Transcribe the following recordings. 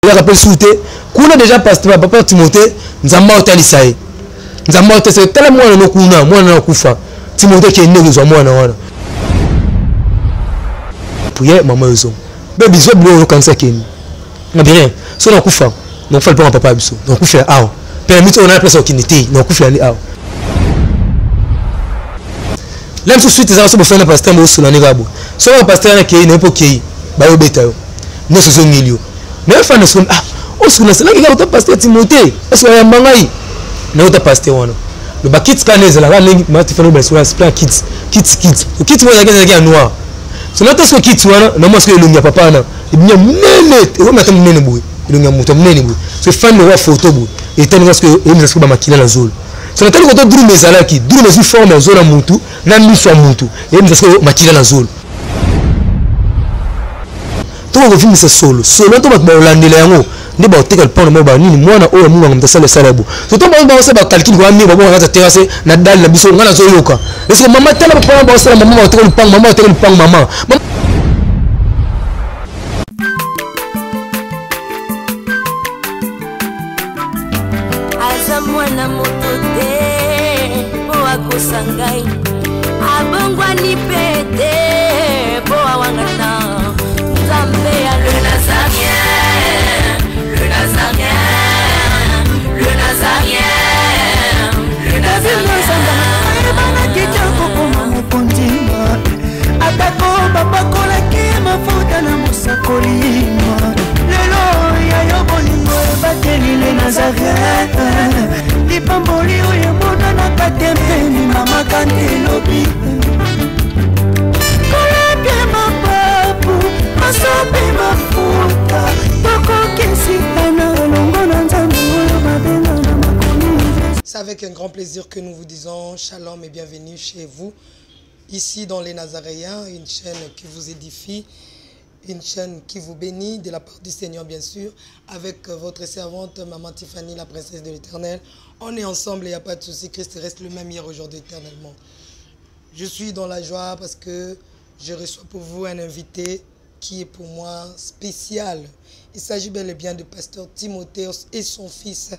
Yaka pe sous te. Kuna déjà pasteur papa Timothée, Nzamba otalisa ye. Nzamba otalisa ye. Tala mwana no kuna, mwana na kufa. Timothée kende kozwa mwana wana. Prière maman yozo. Baby zo biloko okanisa kende. Na bien, so na kufa. Na kufa lipango papa biso. Na kufa awa. Permis oyo na place okende te. Na kufa ali awa. La mosusu suite ezaka so bofanda pasteur bosula ndenge kaka boye. Soki pasteur wana akei na yo mpo okei, bayobeta yo. Nyonso ezongeli yo. Mais fanda sikoyo, ah, oyo nasalaki kaka ota pasteur Timothée, est-ce ayamba ngai? Na ota pasteur wana. Loba kiti kana ezalaka ndenge mati fana ba sikoyo plein kiti, kiti kiti. Kiti wana ezalaki ya noir. So na sikoyo kiti wana, na mwa sikoyo elongi ya papa wana, ebimi ya monene, ekomi ata monene boye, elongi ya moto ya monene boye. So efandi lokola photo boye, etali nga sikoyo eyebisa sikoyo ba makila na zolo. So natali koto drum ezalaki, drum ezwi forme ya zolo ya mutu na miso ya mutu, eyebisa sikoyo makila na zolo. To kovimbisa solo solo to bato bakolandela yango nde bakoteka lupango na bango banini mwana oyo amunganga moto asala esala bo so to bango bakosala bacalcule koya mingi babonga kati ya terrasse na dale na biso ngai nazoyoka eske mama tala papa bakosala mama bakoteka lupango mama bakoteka lupango mama. Aza mwana moto te mpo akosa ngai, abongwani mpe te mpo awangana Nzambe ya le Nazarien, le Nazarien, le Nazarien, le Nazarien. Ayebanaki te kokoma mokonzi, atako bapakolaki mafuta na mosakoli. Lelo ya yo bolingo ebateli le Nazareth, lipamboli oyo emonanaka te mpeni mama kante elobi kolapia mapapu masopi mafuta tokokisitana elongo na Nzambe oyo babenga na makomi. C'est avec un grand plaisir que nous vous disons shalom et bienvenue chez vous, ici dans les Nazaréens, une chaîne qui vous édifie, une chaîne qui vous bénit de la part du Seigneur bien sûr, avec votre servante Maman Tiffany, la princesse de l'Éternel. On est ensemble, il n'y a pas de souci, Christ reste le même hier, aujourd'hui, éternellement. Je suis dans la joie parce que je reçois pour vous un invité qui est pour moi spécial. Il s'agit bel et bien de pasteur Timothée et son fils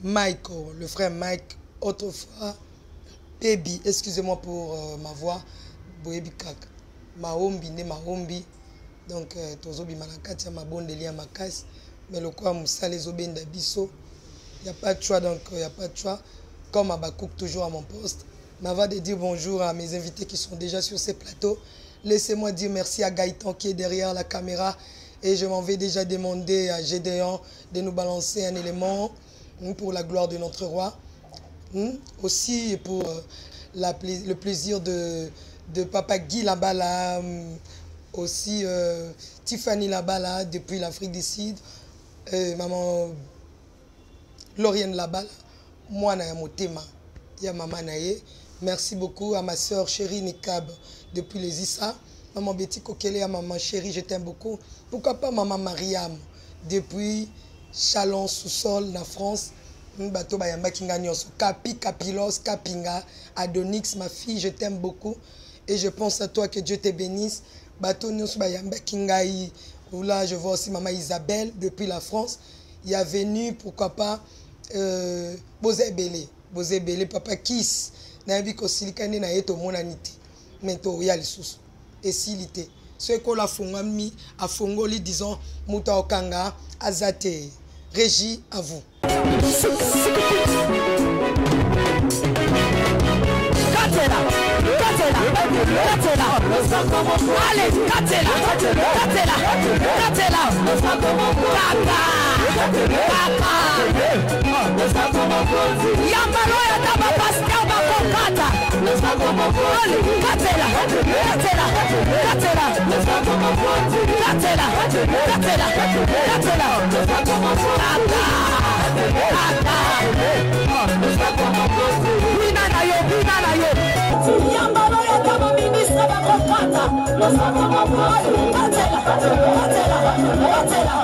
Michael, le frère Mike, autrefois Baby, excusez-moi pour ma voix, Boyebi Kaka, Mahombi né Mahombi, donc tozobima na kati ya mabondeli ya makasi, mais lokola mosala ezobenda biso, y a pas de choix, donc y a pas de choix, comme Habacuc toujours à mon poste. Mais avant de dire bonjour à mes invités qui sont déjà sur ces plateaux, laissez-moi dire merci à Gaëtan qui est derrière la caméra et je m'en vais déjà demander à Gédéon de nous balancer un élément pour la gloire de notre roi, aussi pour le plaisir de papa Guy Labala, aussi Tiffany Labala depuis l'Afrique du Sud, maman Lauriane Labala, moi na motema ya mama na ye. Merci beaucoup à ma sœur chérie Nikab depuis les Issa, maman Betty Kokele à maman chérie, je t'aime beaucoup. Pourquoi pas maman Mariam depuis Chalon-sous-Sol na France. Bato bayamba kinga nyonso, Kapi Kapilos Kapinga Adonix, ma fille, je t'aime beaucoup et je pense à toi, que Dieu te bénisse. Bato nyonso bayamba kingai. Là je vois aussi maman Isabelle depuis la France. Il y a venu, pourquoi pas Bozebele, Bozebele papa Kiss nayebi kosilika nde na ye tomonani te, mais toya lisusu esili te. Soki ekolo afongami, afongoli, disons moto akokanga aza te. Régie, à vous. Katela, katela, katela. Allez, katela, katela, katela. Kaka, kaka. Yambalo ya taba pasteur bakokata. Allez, katela, katela, katela. Katela, katela, katela. Kaka, kaka. Bina na yo, bina na yo. Yambalo ya taba ministre bakokata. Katela, katela, katela.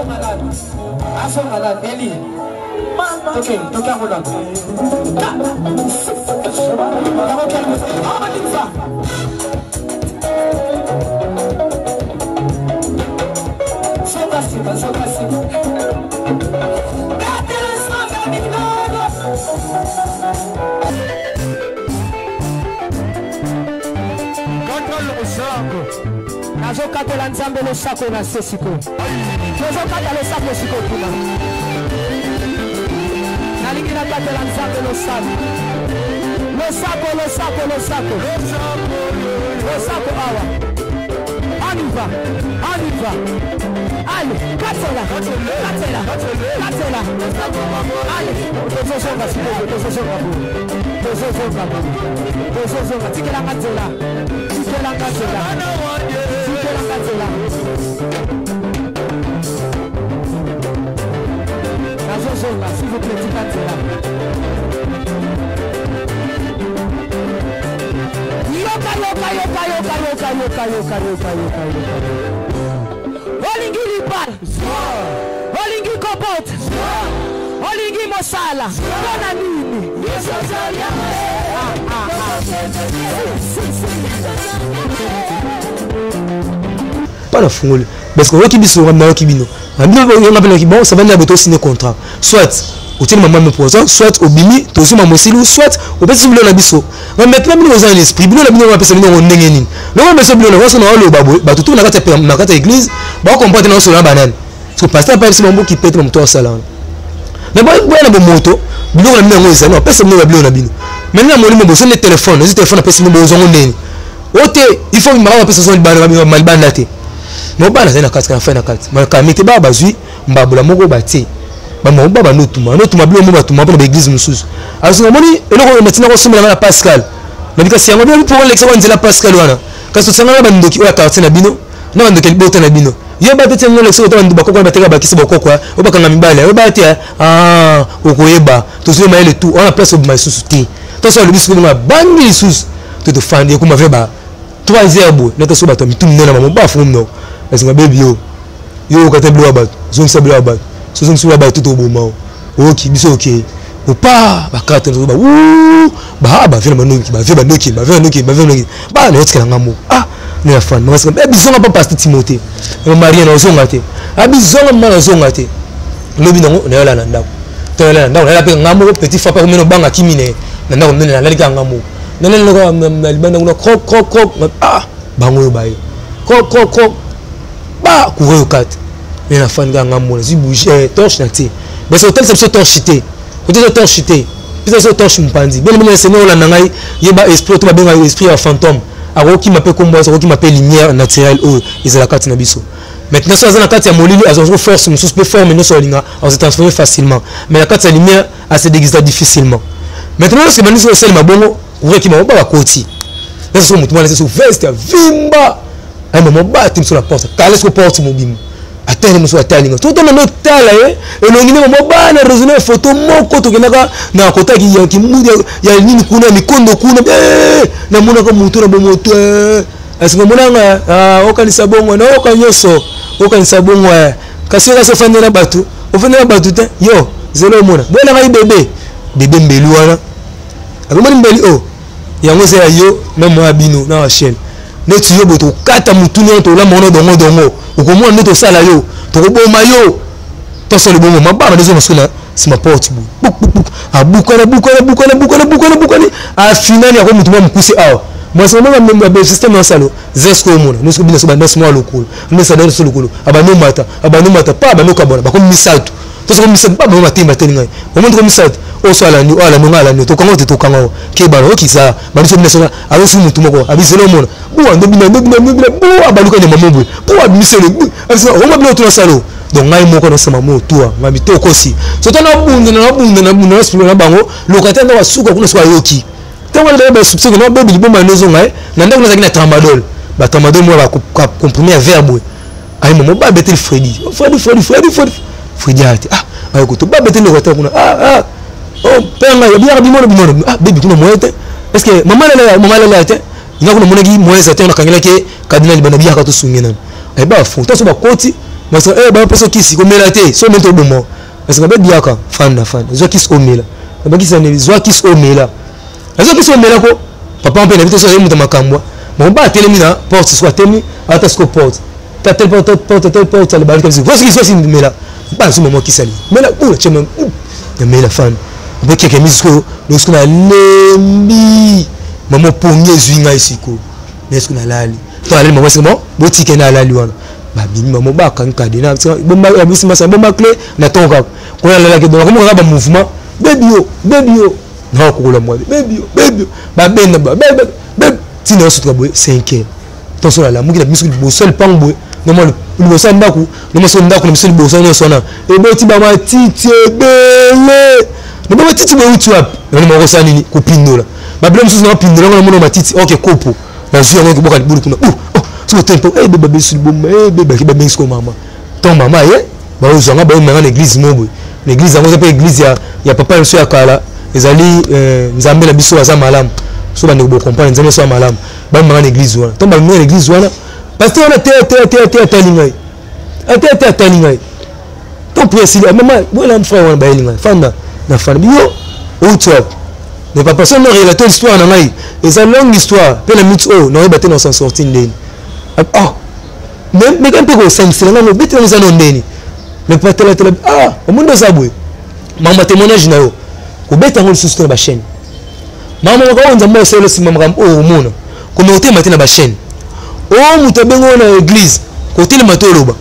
Azonga nani? Azonga nani? Eli. Toke, toke yango nani? Yango calme. Ah, bandimisa. Zonga nsima, zonga nsima. Betela nzambe biloko. Kata losako. Nazokatela Nzambe losako na se sikoyo. Tozokata losako sikoyo kuna. Nalingi nakatela Nzambe losako. Losako, losako, losako. Losako awa. On y va, on y va. Allez, katela, katela, katela. Allez, tozozonga sikoyo, tozozonga boye. Tozozonga boye. Tozozonga, tikelanga nzela. Tikelanga nzela. Tikelanga nzela. Nazozonga, s'il vous plaît, tika nzela. Yoka, yoka, yoka, yoka, yoka, yoka, yoka, yoka, yoka, yoka. Olingi libala. Olingi kobota. Olingi mosala. Mpo na nini? Ah, ah, ah. Si, si, si. Mpa na fungoli parce que oyoki biso nga nayoki bino bino nga mpe nayoki bon ça va nde tosine contrat, soit otieli mama mi poison, soit obimi tozwi mama osili, soit opesi biloko na biso. Mais maintenant bino boza na l'esprit, biloko na bino bapesa bino yango ndenge nini? Longo biso biloko na biso na oloba boye, bato tu na kati ya église bakocomprendre te na osola na banani, parce que pasteur pa biso bamboki pete bamoto asala wana. Mais boya na bomoto, biloko na bino yango ezali, apesa bino babiloko na bino. Maintenant molimo bozwi nde telefone, ozwi telefone, apesi bino, bozwango ndeni o te? Il faut makambo apesa zo malibanda te. Mobala azali na kati na fai na kati makami te, baa bazwi mbabula moko batie bamamo ba banotuma notuma biloko mo batuma mpona baeglise mosusu. Azoka omoni eloko oyo natina kosombela nga na Pascal nabi, kasi yango bino mpo olekisa kwa nzela Pascal wana, kasi tosanga na bandoki oyo ya quartier na bino na bandoki ya libota na bino. Yo ba te tia ngo olekisa kota bakoko wana bateka bakisi bakoko oyo bakanga mibale oyo ba te okoyeba tozwi mayele tu wana place obima lisusu te. Toso alobi sikoyo bongo abangi lisusu to tofandi ekoma ve ba 3 heures boye nata so bato ya mitu minene bango bafungo minoko basinga bebi yo yo okata biloko ya bato, zongisa biloko ya bato, so zongisa biloko ya bato toboma o oyoki biso okei opa bakarte ba ba bavie na banoki bavie banoki bavie banoki bavie banoki ba na yotikala nga moko ne ya fani makasi. Bizonga mpa pasteur Timothée Marie, na ozonga te, abizonga mma nazonga te. Lobi nango nayola na ndako, toyola na ndako, nayala mpe nga moko. Petit fois mpe komena obanga kimi ne na ndako nene, nalali kaka nga moko, nalali na libanda kuna. Croc croc croc, bango oyo baye, croc croc croc, ba courant yokata me na fani kaka nga moko, nazwi bougie, torche na tie basi otalisa biso torche te, otalisa torche te, pesa biso torche mopanzi. Bien aimé Seigneur, olanda ngai, yeba esprit to babengaka esprit ya fantôme akokima mpe kombo, akokima mpe lumière naturelle oyo ezala kati na biso. Maintenant so aza na kati ya molili, azwa force mosusu mpe forme nyonso alinga, azo transformer facilement, mais na kati ya lumière ase déguisa difficilement. Maintenant lorsque bandisi osalema bongo, courant ekima, ba bakoti nyonso so motu mwana so veste ya vimba aye mama bati mosu na porte kala siko porte mobimba atali mosu atalinga totanga nde otala ye elongi nde mama bana raisonne photo moko tokendaka na kota ya kimudi ya nini kuna ya mikondo kuna, namonaka motu na bomoto asinga monanga okanisa bongo naoka nyonso okanisa bongo, kasi kasi ofandi na bato, ofandi na bato te. Yo zela omona boyela ngai bebe bebe mbeli wana akomoni mbeli o yango eza ya yo na mwa bino na Rachel neti yo boye tokata motuni wana tolamba wana dongo dongo okomona nde tosala yo tokoboma yo tosala bongo mababa nde ezonga soki na nsima porte boye buk abukani abukani abukani abukani abukani abukani afinani ako motu mwa mokuse awa mwasi mama système na salo zesko omona nyonso bino so bandasi mwa lokolo ndesa so lokolo abanomata abanomata pa banokabona bakomi misato tosoko misato pa bango matemba teli ngai omoni toko misato oyo alandi oyo alandi ngai alandi tokanga te tokanga kebana okisa bandiso bino so azosi motu moko abizela omona buwa ndobina ndobina ndobina buwa baluka nyama mobwe buwa bimiselo oma bino tuna salo. Donc ngai moko nasama mo otua ngai te okosi so to nabunda nabunda nabunda nasipula na bango locataire ndako asuka kuna so ayoki ntango wana basubseke na bebi libomba nde ezonga ye na ndako nazalaki na tramadol, batramadol moko bacomprimé ya vert boye. Aye mama babeteli Fredi, Fredi, Fredi, Fredi, Fredi, Fredi aya te. Aye koto babeteli locataire kuna oh mpe ngai biyaka bimono bimono bebi kuna moye te. Est ce que mama lele mama lele aya te nga kuna monaki moye eza te nakangelaki cardinal libanda biyaka tosunge nano aye bafu ntanso bakoti. Parce que eh ba peso kisi komela te, so mento bomo. Parce que ba biaka fanda fanda. Zwa kisi omela. Ba kisi ne zwa kisi omela. Zwa kisi omela ko papa mpe na biso so muta makambo. Bon ba telemi na porte soit temi ata siko porte. Ta tel porte porte tel porte le balika biso. Voici kisi mela. Ba zo mama kisi ali. Mela ou chema. Ya mela fanda. Mpe keke miso lorsque na lembi mama pongi ezwi ngai sikoyo. Mais sikoyo nalali. To alali mama sikoyo bon botike na alali wana. Babimi bango bakangi kadena babisi masa bomba clé na ntongo kaka kuna alalaki donc akomi kaka bamouvement bebi yo bebi yo nakokola mwa bebi yo bebi yo babenda bebi ntina yosutuka boye 5 heures ntonso nalamuki na biso liboso ya lipango boye nomwa liboso ya ndako nomwa so ndako na biso liboso nyonso wana eboti bamatiti ebele na bamatiti boye uti wapi yango moko osala nini kopindola babilo mosusu na bapindola yango namona matiti oke kopo nazwi yango kiboka libulu kuna oh, soki otali mpo eh, beba biso liboma eh, beba ki babengi siko mama ntango mama ye baozwa nga baomema na église mo boye na église yango eza mpe église ya, ya papa na biso ya kala ezali eh, nzambe na biso aza malamu so bandeko bocomprendre nzambe biso ya malamu bamema na église wana ntango bamema na église wana pasteur wana te te te te atali ngai ate ate atali ngai ntango prière esili ah, mama boyela frère wana bayeli ngai fanda na fanda biyo outi wapi mais papa so no relate histoire na ngai eza longue histoire mpe na minute oyo naoyeba te na s'en sorti ndeni ah mais meka mpe kosangisela ngai obeti nango eza no ndeni mais papa telatela ah omoni oza boye makambo ya témoignage na yo kobeta yango lisusu te na bachaîne makambo moko oyo nzambe osaleli nsima makambo oyo omona komeka kotelema te na bachaîne oyo moto abengi oyo na église kotelema te oloba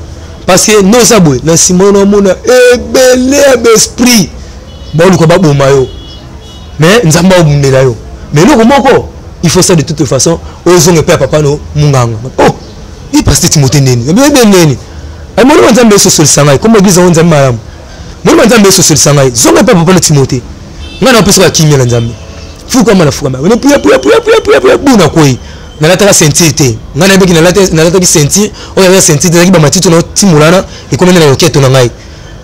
parce que nde oza boye na nsima oyo naomona ebele ya baesprit baoluka baboma yo mais nzambe aobundela yo mais eloko moko il faut ça de toute façon ozonga epai ya papa no munganga oh ye pasteur timote ndeni ebe ndeni molimo nzambe esosolisa ngai kombo eglise yango nzambe malamu molimo nzambe esosolisa ngai zonga epai ya papa no timote ngai napesaka kimia na nzambe fukama na fukama ne puya puya puya puya puya puya buna kwei nalataka ceinture te ngai nayebaki nalataki ceinture oyo aza ceinture te ezalaki bamatiti na timolana ekomi nde na loketo na ngai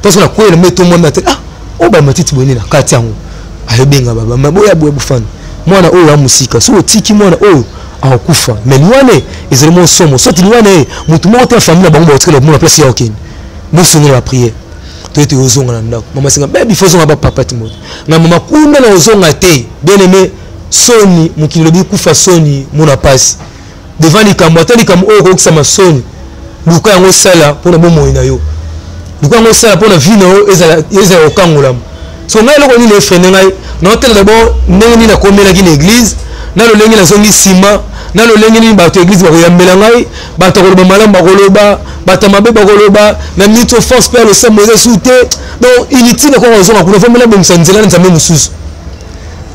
parce que nakweyela mbe etombwami ate ah oyo bamatiti boye nde na kati yango ayobenga baba boya boya bofanda mwana oyo ya mosika soki otiki mwana oyo akokufa mais liwa ne ezali mwa somo soki liwa na ye motu moko te ya famille na bango bakotikala komona place ya okende bosongi na bapriere toye toyozonga na ndako mama singa bebi fo ozonga bapapa timote na mama kuna na ozonga te bien aimé soni mokili lobi kufa soni mona pasi devant likambo ata likambo oyo okokisama soni luka yango osala mpo na bomoi na yo luka yango osala mpo na vie na yo ezala kokangolama so ngai eloko nini efrene ngai naotala dabord ndenge nini nakomelaki na eglise na lolenge nazongi nsima na lolenge nini bato ya eglise bakoyambela ngai bato ya koloba malamu bakoloba bato ya mabe bakoloba na minute force mpe ya losambo eza esu te donc inutile kaka ozonga kuna fo mela bongisa nzela na nzambe mosusu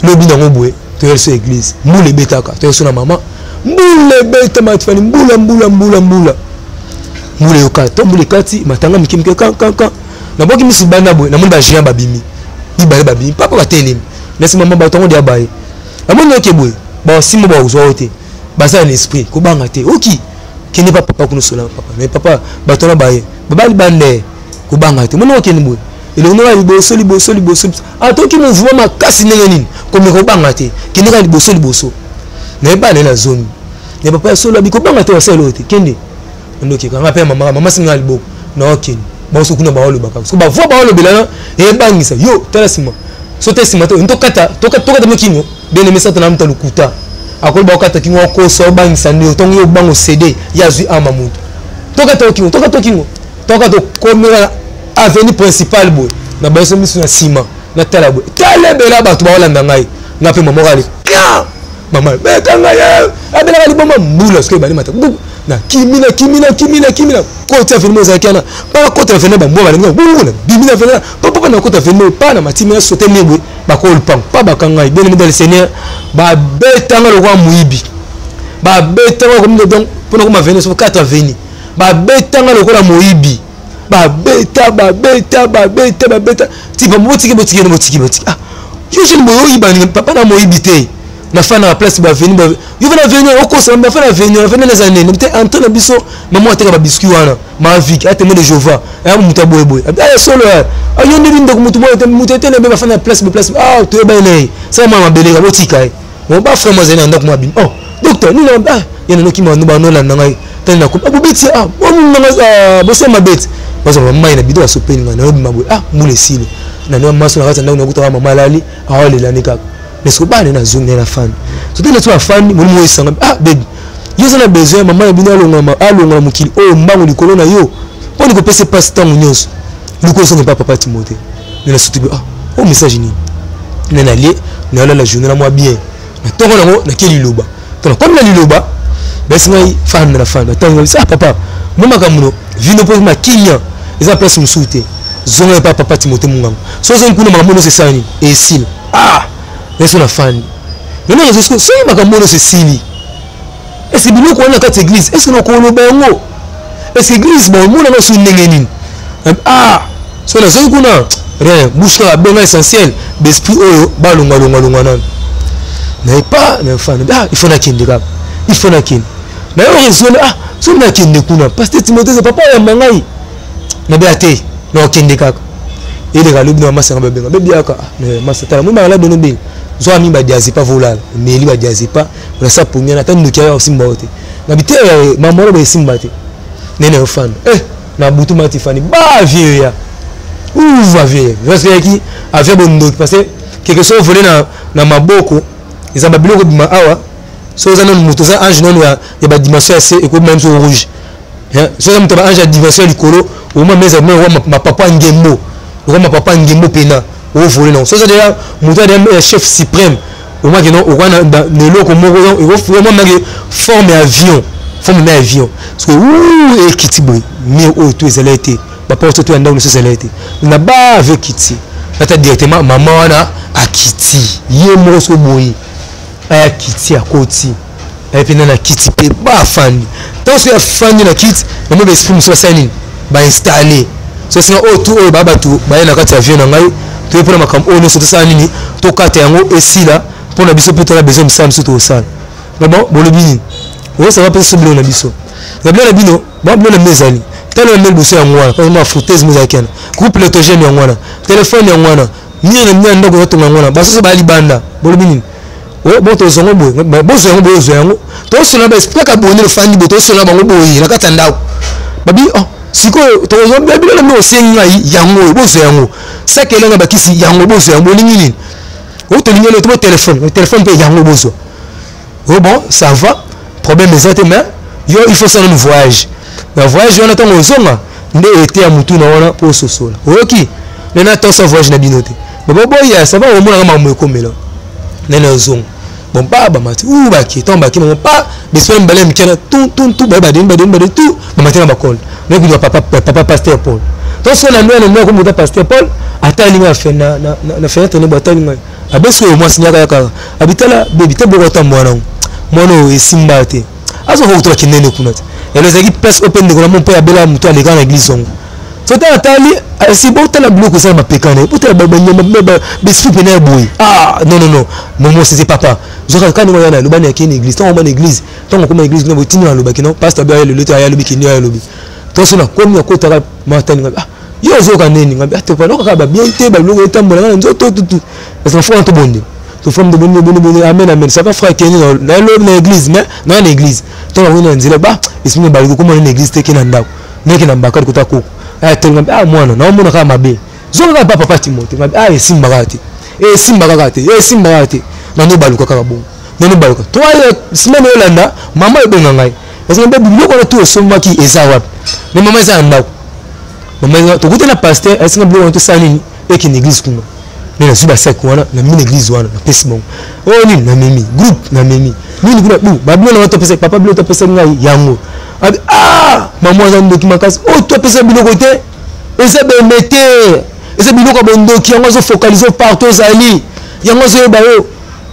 lobi nango boye toyeli so eglise mbula ebetaka toyeli so na mama mbula ebeta matifani mbula mbula mbula mbula mbula eyoka to mbula ekati matanga mike mike kankankan nabwaki misu banda boye namoni bagéant babimi mibale babimi papa batelemi na nsima mama bato yango deya baye namoni oke boye basimba bakozwa yo te baza na esprit kobanga te oki kende pa papa kuna osola papa mais papa bato wana baye babali bande kobanga te moni okende boye elongi nanga liboso liboso liboso atoki mouvement makasi ndenge nini komeka kobanga te kende kaka liboso liboso nayeba naye na zongi ya papa ya solo abi kobanga te wasala eloko te kende ndoki kanga mpe mama mama singa liboko na okende bango kuna baolobaka so bavoi baolobelana ebangisa yo tala nsima so te nsima te tokata tokata mo kingo bien aimé satana amuta lokuta akoloba okata kingo okosa obangisa nde ntongo yo obango cd ye azwi ama moto tokata okingo tokata okingo tokata okomela avenue principale boye na baso miso na nsima natala boye tala ebela bato baolanda ngai nga mpe mama okali mama beta ngai eh, abelaka liboma mbula soki ebandi mata na kimi na kimi na kimi na kimi na koti avenue moko ezalaki wana pa kota avenue bambwa balingi bongo na bimi na avenue pa papa na kota avenue pa na matimi na sote mibwe bakolo lupango pa bakanga ngai bien aimé dans le seigneur babetanga lokola moyibi babetanga komi donc mpona koma avenue soki 4 avenue babetanga lokola moyibi babeta babeta babeta babeta tipa botiki botiki botiki botiki ah yo jeune boye oyiba nini papa na moyibi te nafanda na place baveni yo fana veni okosa nafanda veni aveni naza nini te entre na biso mama ateka babiscuit wana maviki atémoin de jehova aya moto ya boyeboye aya solo yo nde bindeko moto boye moto ete na be bafanda na place place ah toyeba ye na ye sala mwana mabeleka botika ye bon ba frère moi azali na ndako mwa bino oh docteur nini ah ye nanoki mano banolanda ngai Tani na komi abobeti ah nanga bosala mabeti bazwa mai na bido asopeli ngai nayobima boye ah mbula esili na ndoa maso na kati ya ndako nakutaka mama alali awalelani kaka mais siko bana nazongi na fani soki na so afandi molimo oyo esanga ah baby yo oza na besoin mama na bino alongola mokili oyo mbango likolo na yo mpo ni kopesa mpasi ntango nyonso luka ozonga epa papa timote nde nasutubi ah oyo message nini nde nalie nalala journée na mwa bien na ntongo nango nake liloba to nakomi na liloba basi ngai fanda na fanda ntango ngai ah papa mo makambo no vino mpo makimia eza place mosusu te zonga epa papa timote mongango so ozongi kuna makambo nyonso esala nini esila ah naso na fandi nano nazo soki makambo nyonso esili eske biloko wana na kati ya eglise eske nakoloba yango eske eglise baomona nga soki ndenge nini ah soki nazongi kuna rien bouche kaka benga essentiel baesprit oyo balongwalongwalongwa nano naye pa na fanda ah il faut nakende kaka il faut nakende naye raisonne ah soki nakende kuna pasteur timothée papa oyamba ngai nabeya te nakokende kaka eleka lobi na mama babenga bebiaka ah, masa tala moi bakala dono benga zwa mi badiazepa volala omeli badiazepa olasa pongi wana ata ndoki aya osimba yo te na biteya ya mama wana boesimba te nene ofanda eh na butu mati fani ba vieux ya uva vieux parce que yaki avia bondoki parce que quelque chose volé na na maboko eza ba biloko bima awa so oza nanu moto oza ange nanu ya, ya badimension ya se ekobima biso rouge so oza moto ya baange ya dimension ya likolo oma meza me owa mapapa ngembo owa mapapa ngembo pena ovole nango so oza deja moto ya chef suprême omaki no okoa na eloko moko omamaki forme ya avion forme na avion parce que uu ekiti boye mire oyo to ezalaki te baporte to ya ndako nyonso ezalaki te na ba avio ekiti ata directement mama wana akiti ye moko soki boye aya kiti akoti aye mpe na kiti mpe bafandi ntango soki afandi na kiti yango baesprit mosusu basali nini bainstalle so esenga oyo tu oyo baa bato baye na kati ya avion na ngai toye mpona makambo oyo nyonso tosala nini tokata yango esila mpo na biso mpe tona besoin misala mosusu tokosala mais bon bolobi nini oyosaka mpe so biloko na biso na biloko na bino ba biloko na bino ezali tala na bino liboso yango wana mpo ma foutaise mo ezalaki wana groupe électrogène yango wana telefone yango wana mire na bino ya ndako ezotonga yango wana basusu baya libanda bolobi nini oh, bon tozwa yango boye bozwa yango boye ozwa yango tosola ba esprit kaka boye nde lofandi boye tosola bango boye na kati ya ndako babi oh, sikoyo tokozwa bino na bino osengi ngai yango oyo bozwa yango saki elanga bakisi yango bozwa yango bolingi nini oyo tolingi eloko to telefone telefone mpe yango bozwa oh bon ça va problème eza te mais yo il faut sala nanu voyage na voyage wana ntango ozonga nde ete ya motu na wana mpo ososola oyoki nene atosa voyage na bino te baboboya ça va omonaka makambo ekomela nene ozonga bon ba bamati u bake ntango bake bango pa besipele mibale ya mike na tu tu tu baye badeni badeni badeni tu bamati na bakole naye papa papa pasteur paul to so na ndoya na ndoya komota pasteur paul atali ngai na fenêtre ne bo atali ngai abesi oyo mwasi nyaka yaka abitala bebi te boko ata mwana ngo mwana oyo esimba te azo ko kutoka kinene kuna te elo ezalaki place oyo mpe ndeko na mo mpe abela moto aleka na eglise yango so tala tali esi botala biloko eza na mapeka na ye botala banyama besprit pene ya boye ah non non non momo sese papa zoka kani wana aloba na akei na église ntango oma na église ntango okoma église kuna botini alobaki non pasteur abe aya lelo te aya alobi kende aya alobi to so nakomi nakotaka matani ah yo ozoyoka nini ngabi atopa ah, nokaka babien te babiloko etambola nga na nzoto tutu parce que frère tobonde tofami tobonde bonde bonde amen amen ça va frère kende na lobi na église mais na na église to na na nzela ba esprit na baliko koma na église te ke na ndako neke na mbaka kota koko aya toli ngabi ah mwana na omona kaka mabe zonga kaka papa Timothée ngabi ah esimba kaka te esimba kaka te esimba kaka te nano baluka kaka bongo nano baluka trois semaine olanda mama ebenga ngai parce que biloko wana tu osombaki eza wapi mais mama eza na ndako mama tokuti na pasteur asinga biloko wana tosala nini ekende église kuna nde nazwi basaki wana namemi na église wana napesi bango oyo oh, nini namemi groupe namemi nini kuna bu babilo nanga topesa papa bilo topesa ngai yango abi ah mama aza ndoki makasi oyo oh, topesa biloko te eza beme te eza biloko ya bondoki yango azofocalize partout ozali yango azoyeba yo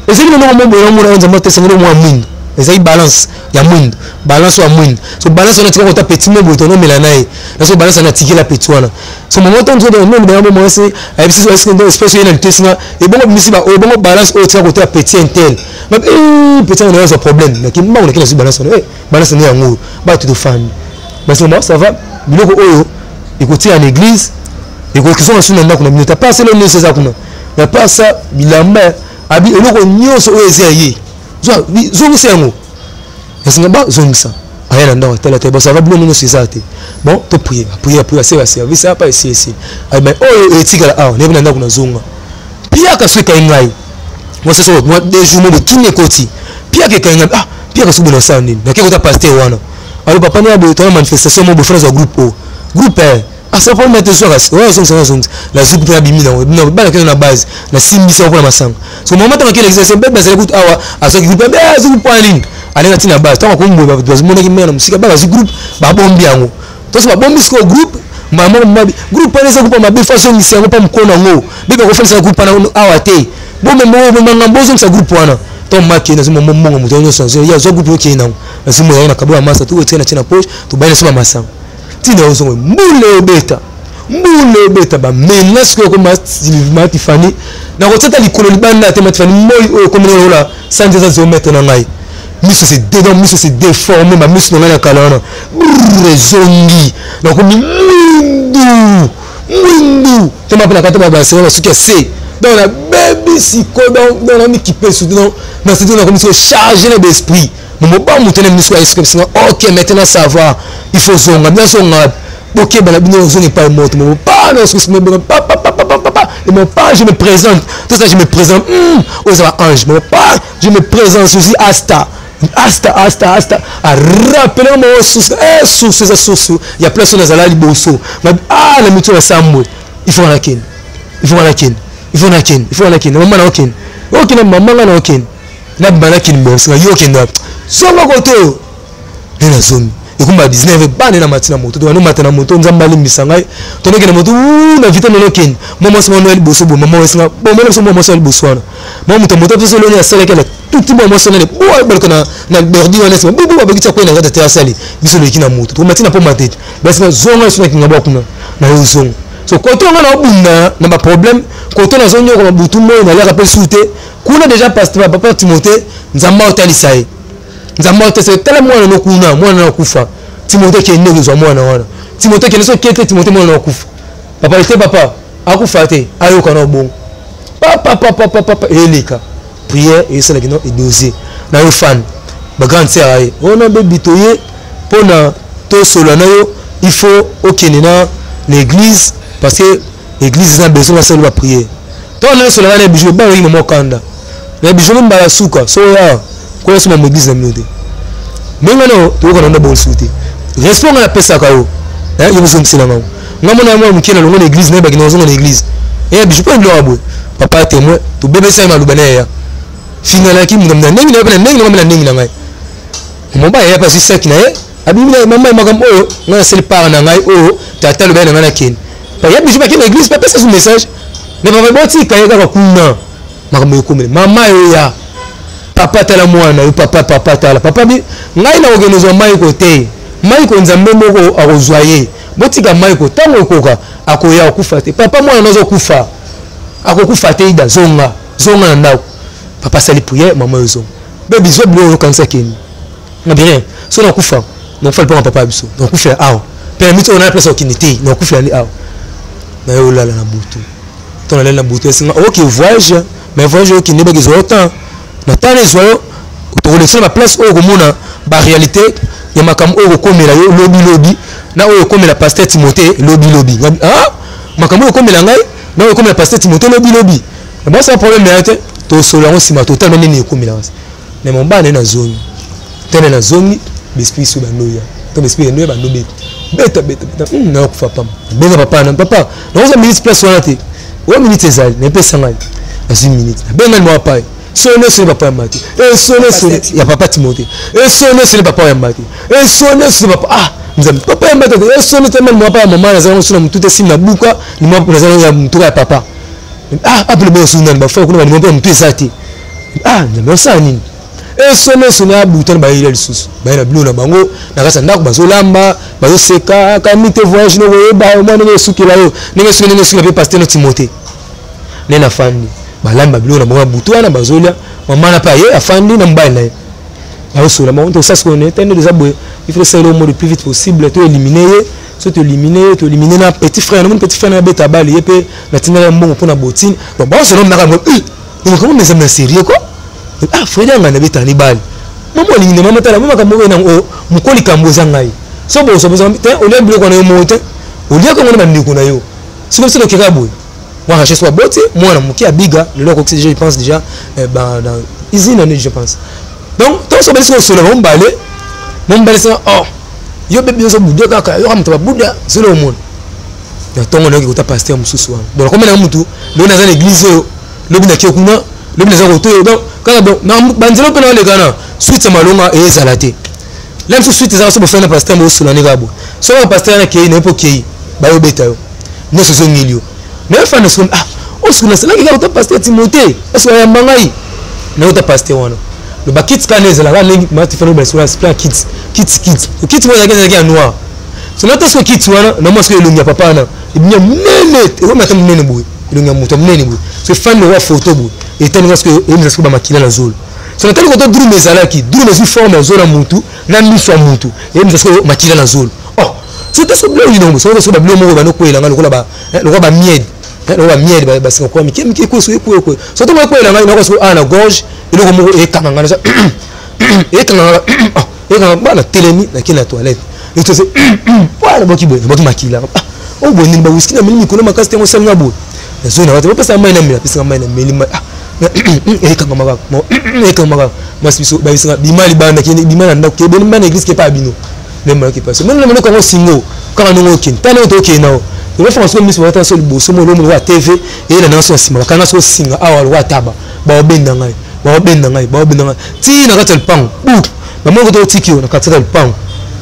ezali eloko moko boye namona nzambe atesangeli mwa mwindo ezali balance ya mwindo balance ya mwindo so balance wana tika kota petit mo boye tonomela na ye naso balance wana atikela petit wana so mama to nzoto noni baya mo mwasi ayebisi so eske ndo espèce ye na litesi nga ebongo bimisi ba oyo bongo balance oyo tika kota petit intel ba eh petit wana azwa problème na kimbangu na kina balance wana eh balance ne yango ba tout fandi basi mama ça va biloko oyo ekotika na église ekoki zonga na ndako na bino ta pas selo nyonso eza kuna na part ça bilamba abi eloko nyonso oyo eza ya ye zongisa yango esinga ba zongisa Aya na ndako atala te, bosava biloko nyonso eza te. Bon, to prier, prier, prier, aseka service apa esi esi. Mais oyo etikala awa, nayebi na ndako nazonga. Piaka soki ekangi ngai. Moi c'est ça, moi 2 jours mo bokimi ekoti. Piaka ekangi ngai, ah, piaka soki bona sala nini? Nake kota pasteur wana. Alors papa na boye tona manifestation mo bofana za groupe o. Groupe eh. Ah, ça prend mettre soir kasi. Ouais, zongisa zongisa. La zuku pe abimi na ngo. Bana kena na base. Na simbisa ko na masanga. So mama tanga kele exercice bebe bazali kutu awa azwaki groupe eh azwi groupe en ligne. Alenga tina base. Tanga kombo ba bamonaki mère na musika ba bazwi groupe ba bombi yango. Toso ba bombi siko groupe mama mabi groupe wana eza groupe mabe façon misi yango pa mukona ngo. Bebe kofandisa groupe wana awa te. Bombe mbongo bomanga bozongisa groupe wana. To maki na zimo mbongo moto nyonso azwi ya zwa groupe okei nango. Azwi moya na kabola masa tu otie na tina poche to bayina sima masanga. Tina ozongo mbule obeta. Mbule obeta ba menace ko ko ma Tiffany na kotia likolo libanda te ma Tiffany moi oyo komi lola sanza eza zometre na ngai. Miso se dedans miso se déformé ma miso na ngai na kala wana. Brrr ezongi. Nakomi mwindu. Mwindu. Te ma pela kata ba ba sera suki ya se. Donc na baby siko donc donc na mikipe surtout donc na surtout na komi chargé na d'esprit. Momo moto na miso ya esprit singa ok maintenant ça va il faut zonga bien zonga bokeba na bino ozonga epai moto momo pa na soki sima pa pa pa pa pa pa et mon pa je me présente tout ça je me présente oyo eza ba ange momo pa je me présente je suis asta asta asta asta a rappeler mo source eh source eza source ya place oyo nazala liboso ah na mito ya sambwe il faut nakende il faut nakende il faut nakende il faut nakende mama na okende okende mama nga na okende na bana kini bonso yo okende wapi zonga kote oyo nde nazongi ekomba 19 bana na mati na moto tobandi mata na moto nzambe alimbisa ngai tondokende moto na vite nano okende mwa mwasi mwana ya liboso boye mama wesinga bomona biso mwa mwasi ya liboso wana mwa moto moto biso eloni asalaki na tuti mwa mwasi wana boa baluka na na bordi wana sima bubu babaki tia kwena ngata te asali biso leki na moto tokomati na poma te basi zonga biso na kinga bwa kuna na yo zonga so koto nga na obunda na ba problème koto nazonyoka butu moi naliaka mpe su te kuna deja pasteur papa Timothée nzambe otalisa ye nzambe otalisa ye tala mwana no kuna mwana na kufa Timothée kende kozwa mwana wana Timothée kende soki te Timothée mwana na kufa papa te papa akufa te ayoka na bongo papa papa papa papa eleka prière esalaki no edose na yo fan ba grande sœur aye ona bebi toye mpona tosolola na yo il faut okende na l'église parce que l'église eza na besoin basala ba prière ntango nyonso nanga na bijou bana oyima mwa kanda na bijou ni mbala suka so ya koya soma mo église na bino te ndenge wana toyoka na nda bonsu te respect nga napesaka yo yo bozongisela ngango nga mona mwa moke na longo na église nayebaki na ozonga na église eya bijou mpo biloko ya boye papa témoin tobebesa ye maloba na yeya fingalaki moto na ndenge na ye mpe na ndenge na ngai mpe na ndenge na ngai mobali aya mpe azwi saki na ye abimi na mama makambo oyo ngai nasali part na ngai oyo tata alobaki na ngai nakende ya biso bakende na église bapesa su message mais papa botika ye kaka kuna makambo ekomele mama yo ya papa tala mwana yo papa papa tala papa bi ngai nakokende ozwa maiko te maiko nzambe moko akozwa ye botika maiko ntango ekoka akoya akufa te papa mwana nazokufa akokufa te ida zonga zonga na ndako papa asali prière mama yo zonga bebi zwa biloko oyokanisa kende na bien so nakufa nakufa lipango papa ya biso nakufela awa mpe na miti oyo na place okende te nakufela nde awa naye olala na butu to nalali na butu esinga oke voyage mais voyage oyo okende baki ezwa yo temps na temps ezwa yo tokolekisa na baplace oyo okomona baréalité ya makambo oyo okokomela yo lobi lobi na oyo okomela pasteur timothée lobi lobi ah makambo oyo okomela ngai na oyo okomela pasteur timothée lobi lobi basala problème ya te tosolola yango nsima totala nini ekomela mais mobali naye nazongi tene nazongi besprit so bandoya to besprit yandoya bando beta beta beta beta nayokufa pamba benga papa na papa nakozwa minute place wana te oyo minute ezali napesa ngai nazwi minute nabenga ni mwa pai sone sone papa yamba te esone sone ya papa timote esone sone papa yamba te esone sone papa ah nzambe papa yamba te esone te mwa papa ya mama nazali ngo na motu te simi na buka nazali ya motuka ya papa ah apele boso nani bafai kuna banimo mpe ya motu eza te ah nzambe osala nini esone esone abuta na bayela lisusu baye na bilo na bango na kati ya ndako bazolamba bazoseka kami te voyage nokoyeba mwa ndenge esukela yo ndenge esuki ndenge esukela mpe paster no timote nde nafandi balambi babiloko na bango ya butu wana bazolia mama na mpe aye afandi na mobali na ye azosola bango tosala sikoyo ne tende toza boye il faut tosala eloko le plus vite possible to éliminer ye so to éliminer ye to éliminer na petit frère namoni petit frère na abeta bale ye mpe natindaka ye mbongo mpo na botine donc bazosola mnaka yango makambo eza na sérieux quoi ah frère yanga nabeta ni bale. Mama olingi nde mama tala mama makambo oyo nango moko likambo eza ngai. So boso boso te olia biloko na yo moko te. Oliaka yango na bandeko na yo. Sikoyo biso tokeka boye. Mwa Rachel soit boti mwana moke abiga lelo akokisi déjà je pense déjà eh, ba dans usine année je pense. Donc to so basi kosola bango mbale mo mbale sema oh yo bebi ozo bude kaka yo moto babuda zelo omona. Na ntongo nayoki kota pasteur mosusu wana. Donc nakomi na mutu lelo naza na église oyo lobi nakie kuna lobi naza koto oyo donc kaka donc na banzela mpe naoleka na suite ya malonga ezala te. La mosusu suite ezaka so bofai na pasteur bosola ndenge kaka boye. Soki pasteur wana akei na ye mpo okei bayobeta yo nyonso ezongeli yo mais afanda sikoyo ah oyo nasalaki kaka ota pasteur timote est-ce ayamba ngai nayo ota pasteur wana lo bakiti kaka nde ezalaka ndenge matifano basikola spla kiti kiti kiti kiti moko ezalaki ezalaki ya noir so nata sikoyo kiti wana namona sikoyo elongi ya papa wana ebimi ya monene ekomi ata monene boye elongi ya moto ya monene boye so efandi lokola foto boye etali nga sikoyo eyebisa sikoyo bamakila na zolo so natali koto drume ezalaki drume ezwi forme ya zolo ya motu na miso ya motu eyebisa sikoyo makila na zolo oh so te so biloko nini so so ba biloko moko bano kwela nga lokola ba eh, lokola ba miel eh, lokola ba miel ba singa kwa mike mike ekwe so ekwe ekwe so to moko kwela nga nako so ana gorge eloko moko ekanga nga ekanga nga ah, ekanga bana telemi na kena toilette et so voilà boki boye boki makila ah o boye nini ba whisky na meli mikolo makasi tengo sali nga boye nazo na wata bopesa mai na mela pesa mai na meli mai ah ekangama kaka ekangama kaka mwasi biso bayebisaka bima libanda kende bima na ndako kebeni bana eglise kepa bino meme mayoki pasi meme na monoko yango singo kaka ndenge okende tala ndenge tokende nao tobafanga soko miso bawata so liboso mo lomo lokola tv eyela nanga so na nsima bakanga soko singa awa lokola taba baobenda ngai baobenda ngai baobenda ngai ti na kati ya lupango bu bamoko totiki yo na kati ya lupango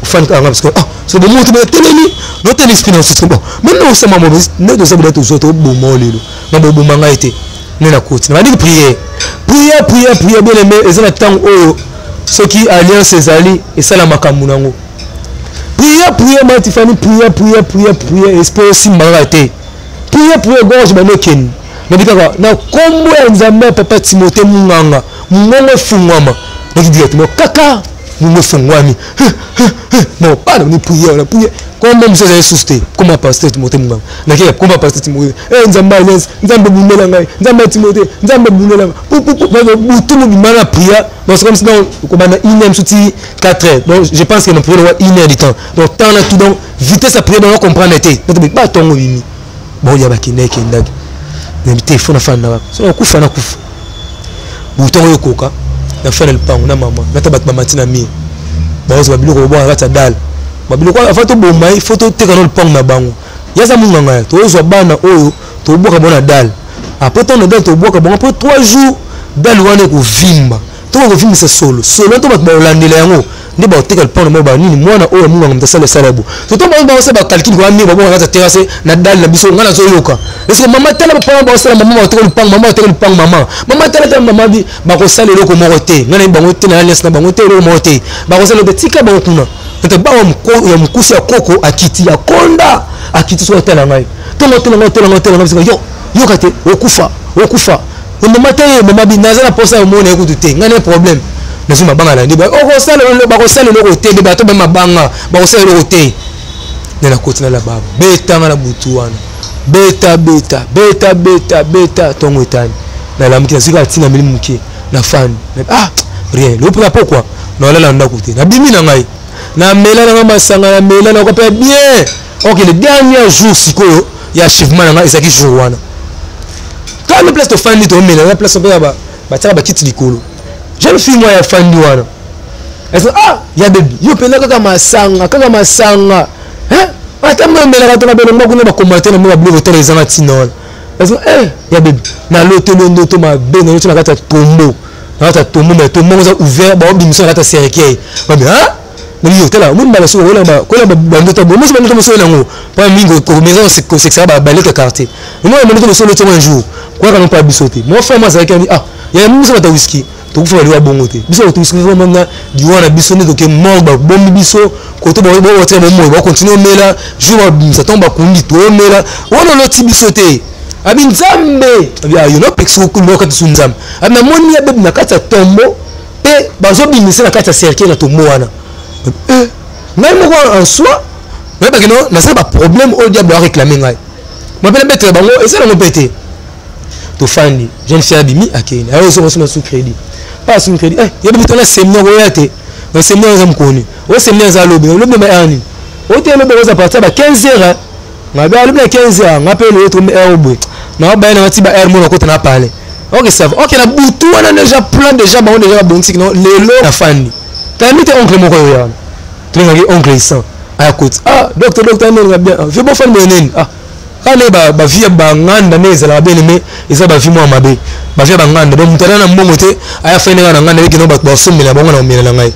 ofandi kaka ngai parce que ah so bomo to batelemi notala esprit na soso bon meme na osama mo nde toza boda tozwa toboma lelo na boboma ngai te nde nakoti na bandiki prière prière prière prière bien aimé eza na ntango oyo soki alliance ezali esala makambo nango prière prière matifani prière prière prière prière esprit osimba kaka te prière prière gorge bandi okende nabi kaka na nkombo ya nzambe ya papa timote munganga mongongo efungwama naki directement kaka mongongo efungwami non pas na prière na prière kombo mosusu ezali susu te koma pasteur timote munganga nakeka koma pasteur timote eh nzambe alliance nzambe bundela ngai nzambe ya timote nzambe bundela ngai butu mobimba na prière. Donc c'est comme si donc kobanda une heure mosusu ti 4 heures. Donc je pense que na prière lokola une heure du temps. Donc temps na tout donc vitesse ya prière donc comprendre te. Donc ba tongo bimi. Bon ya bakende ekendaki. Na te faut na fanda kaka. So nakufa nakufa. Butu yango ekoka na fanda lupango na mama na ta bato bamati na mire. Bakozwa biloko kobwaka kati ya dale. Ba biloko avant toboma ye faut toteka na lupango na bango. Yaza munganga ya tozwa bana oyo tobwaka bango na dale. Après ntango na dale tobwaka bango après 3 jours dale wana ekovimba to bakovimbisa solo solo to bato bakolandela yango nde bakoteka lupango na bango banini mwana oyo munganga moto asala esala bo to to bango bakosala bacalcule koya mingi babonga kati ya terrasse na dale na biso ngai nazoyoka eske mama tala bapanga bakosala mama bakoteka lupango mama bakoteka lupango mama mama tala tala mama bi bakosala eloko moko te ngai nayebi bango te na alliance na bango te eloko moko te bakosala eloko te tika bango kuna ete bawa ya mokusi ya koko akiti ya konda akiti soki atala ngai ntongo otela ngai otela ngai otela ngai yo yoka te okufa okufa mama te ye mama bi naza na posa ya omona ye kutu te ngai na problème nazwi mabanga na nde okosala bakosala eloko te nde bato ba mabanga bakosala eloko te nde nakoti na laba betanga na butu wana beta beta beta beta beta ntongo etani nalamuki nazwi kaka ntina meli moke na fani ah rien lopo na pokwa nalala na ndako te nabimi na ngai namela nanga masanga namela nakoka mpe bien ok le dernier jour sikoyo ya achèvement na ngai ezalaki jour wana kaka place tofandi tomela na place mpe batiaka bakiti likolo jeune fille moko ya fandi wana eza ah ya bebi yo mpenza kaka masanga kaka masanga ata mpe omelaka to na belongo kuna bakomate na mwa babiloko tala ezanga ntina wana eza eh ya bebi naloteli ndoto mabe naloti na kati ya tombo na kati ya tombo mais tombo yango eza ouvert baobimisa na kati ya cercueil babi ah nabi tala omoni mbala soki koyela bandoto boye mosi bandoto mosi oyo nango mpo mingi komeza kosekisaka baleka quartier omoni bandoto mosi oloti yango un jour koyaka no mpa biso te mon frère mo azalaki ani ah ya biso bata whisky tokufa baliwa bongo te biso bato whisky vraiment liwa na biso nde toke morgue babombi biso koto bakotika bomoi bakontinue omela jour babimisa ntango bakundi toomela wana oloti biso te abi nzambe abi ayo nopekisa okati su nzambe abi namoni ya bebi na kati ya tombo mpe bazobimisa na kati ya cercueil na tombo wana eh, ngai moko en soi nayebaki no nasala baproblème oyo diable areklame ngai mapele betela bango eza nango mpe te tofandi jeune fille abimi akei aye ozonga so na sous crédit Passe une crédit. Eh, yebi bitona séminaire oya te. Na séminaire eza mokoni. O séminaire eza lobi. Lobi na heure nini? O te lobi oza partir ba 15 heures. Nga ba lobi na 15 heures, nga pe le to heure boye. Na ba na ti ba heure mona kota na parler. Ok, ça va. Ok, na butu wana déjà plan déjà bango déjà babongisi no lelo na fandi. Tami te oncle moko yo yana. Tolingaki oncle isan. Aya koti. Ah, docteur docteur nini nga bien. Vieux bon fan boye nini? Ah. Kaka nde ba ba vie ya ba nganda nde ezalaka bien aime eza ba vie mwa mabe ba vie ya ba nganda donc moto aza na mbongo te aya fai ndenge na nganda eke no bato basombela bango na komela na ngai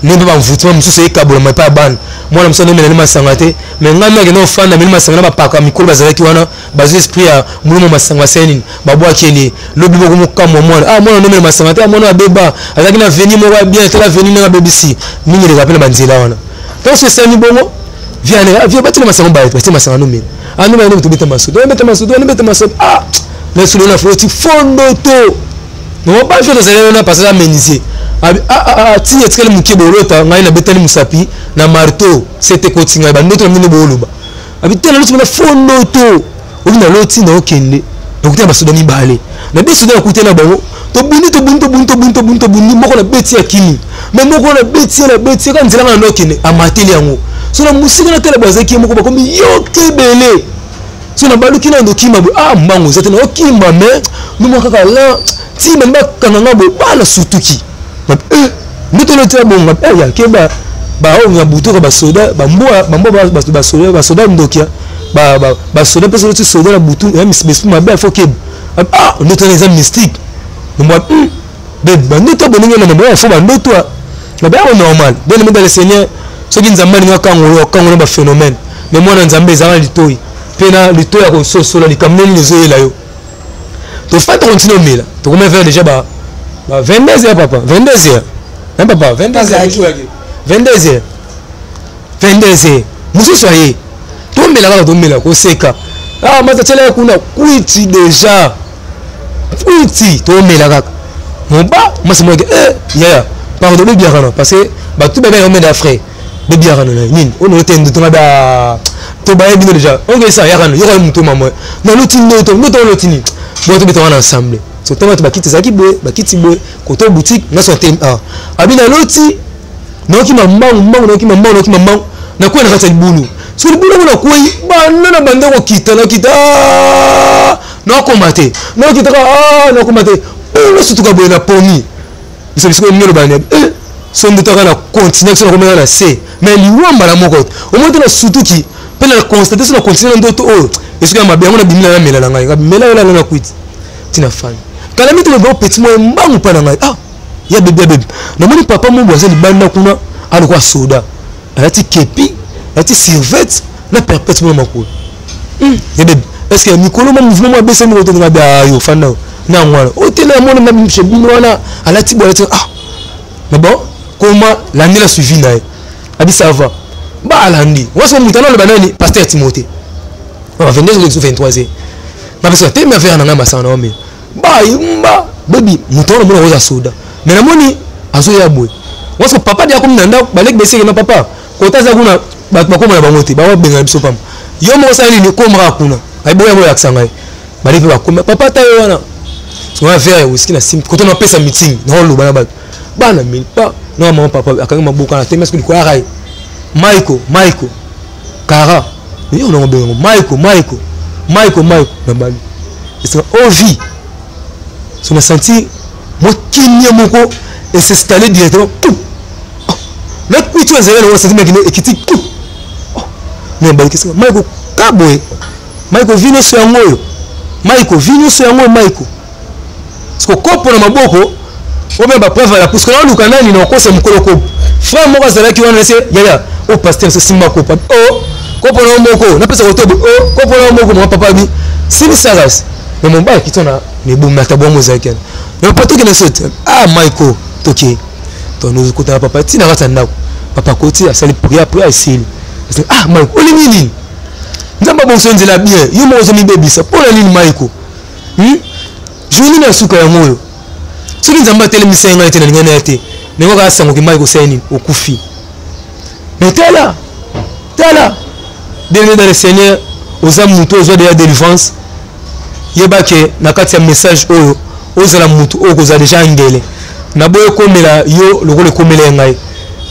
nde mpe bamvutima mosusu ekabolama epai ya bana mwana mosusu anomela nde masanga te mais ngai nde akende ofanda meli masanga na bapaka mikolo bazalaki wana bazwi esprit ya molimo masanga basali nini babwakeli ye lobi moko mokamwa mwana ah mwana anomela masanga te ah mwana abeba azalaki na veni moko ya bien tala veni ndenge abebisi mingi eleka mpe na banzela wana ntango soki esali bongo viens ah, viens batela masanga baye batie masanga nomela ah nomela nde tobeta masoto beta masoto beta masoto ah na solo na foti fondo to non ba vieux tozali wana parce que menuisier ah ah ah ti etikali moke bolota ngai nabetani mosapi na marteau sete ekoti ngai bandoto na bino boloba abi te naloti mona fondo to obi naloti naokende nakutana basoda mibale na be soda nakutana bango tobundi tobundi tobundi tobundi tobundi tobundi moko na beti ya kimi me moko na beti na beti kaka nzela nga na okende amateli yango so na mosika na tala bazalaki ye moko bakomi yoka ebele so na baluki na ndokima boye ah mbango eza te na okimba me nomwa kaka la ti bani bakanga nga boye bana sutuki eh, nde tolotia bongo eh, ya keba baoyo na butu ka basoda bambwa bambwa basoda basoda ndokia basoda mpe soki soda na butu ya esprit mabe afo keba ah ndoto wana eza mystique nomwa hmm, be bandoto boninga na mabaya fo bandoto na baya normal bien aimé dans le Seigneur soki nzambe alingi akangola akangola ba phénomène mais mwana nzambe ezala litoi mpe na litoi ya kososola likambo nini ezoyela yo tofanda continue omela tokoma vers déjà ba 22 heures papa 22 heures hein papa 22 heures 22 heures 22 heures mosusu aye tomela kaka tomela koseka ah mata tiela ye kuna kwiti deja kwiti tomela kaka moba mwasi moke eh yaya pardon bebiaka na parce que bato babengaka omela frère bebiaka na nini oyo nalote ndoto nga ba tobaye bino deja onge esa yaka no yoka moto mama naloti ndoto ndoto oloti nini boye tobeta wana ensemble so ntango bato bakiti ezalaki boye bakiti boye koto boutique nyonso atelemi awa abi naloti naokima mbangu mbangu naokima mbangu naokima mbangu nakwei na kati ya libulu soki libulu yango nakwei banda na banda kokita nakita ah, nakoma te nakitaka ah, nakoma te nasutuka boye na pomi biso biso ndenge loba na eh so ndutaka na continue so nakomeka na se mais liwa mbala moko omoni te nasutuki mpe na constate so na continue na ndoto oyo esoki ya mabe yango nabimi na namela na ngai mela oyo na kwiti ntina fani kala mito loba petit mwa mbangu mpa na ngai ah ya bebe ya bebe namoni papa mobo aza libanda kuna alokwa soda alati kepi alati survete na perpète mona makolo hmm, ya bebe est ce que mikolo ma mouvement mwa abesami koto nga bia yo fanda na yango wana otele amona na chez bino wana alati bo alati ah mais bon comment landi la suivi na ye abi ça va ba alandi wasi moto ana aloba nani pasteur timothée 22 heures 23 heures napesaka te mi affaire na ngai masanga na wamela bayimba bebi moto wana omona oza soda me namoni azoya boye waso papa de akomi na ndako baleki beseke na papa kota aza kuna bato bakoma na bango te babengana biso pamba yo moko osala nini komaka kuna ayiboya boyakisa ngai baleki mpe bakomi papa ata ye wana wana verre ya wiski na sim koto napesa meeting naoloba na bato bana mili pa na mama papa akangi maboko na temi soki likolo ya rai maiko maiko kara yo nango bengango maiko maiko maiko maiko na bali esika ovi so na senti mwa kimia moko es'installe directement oh, na kwiti oyo ezali nango na senti makino ekiti oh, na baliki esika maiko ka boye maiko vi nyonso yango oyo maiko vi nyonso yango oyo maiko siko kopo na maboko obia bapreuve ya puisque naoluka nani na okosa mokolo kopo frère moko azalaki wana nase yaya o oh, pasteur se simba kopo o oh, kopo na yo moko napesa kotobo o oh, kopo na yo moko mama papa bi silisaka me mobali akiti na ebomi ata bwango ezalaki wana me papa tokende so te ah michael toke tokutana papa ntina kati ya ndako papa akoti asali prière prière esili ah michael olingi nini nzambe abongisa nzela bien yo moko ozomibebisa mpo na nini michael hmm? jour nini ya suka yango oyo soki nzambe atelemisa ye ngai te nalingai na ye te ndenge kaka sango kimai kosala nini okufi mais tala tala bien dans le seigneur oza motu ozwa deja délivrance yeba ke na kati ya message oyo ozala motu oyo kozala deja ngele Naboyi ekomela yo lokola ekomela ye ngai.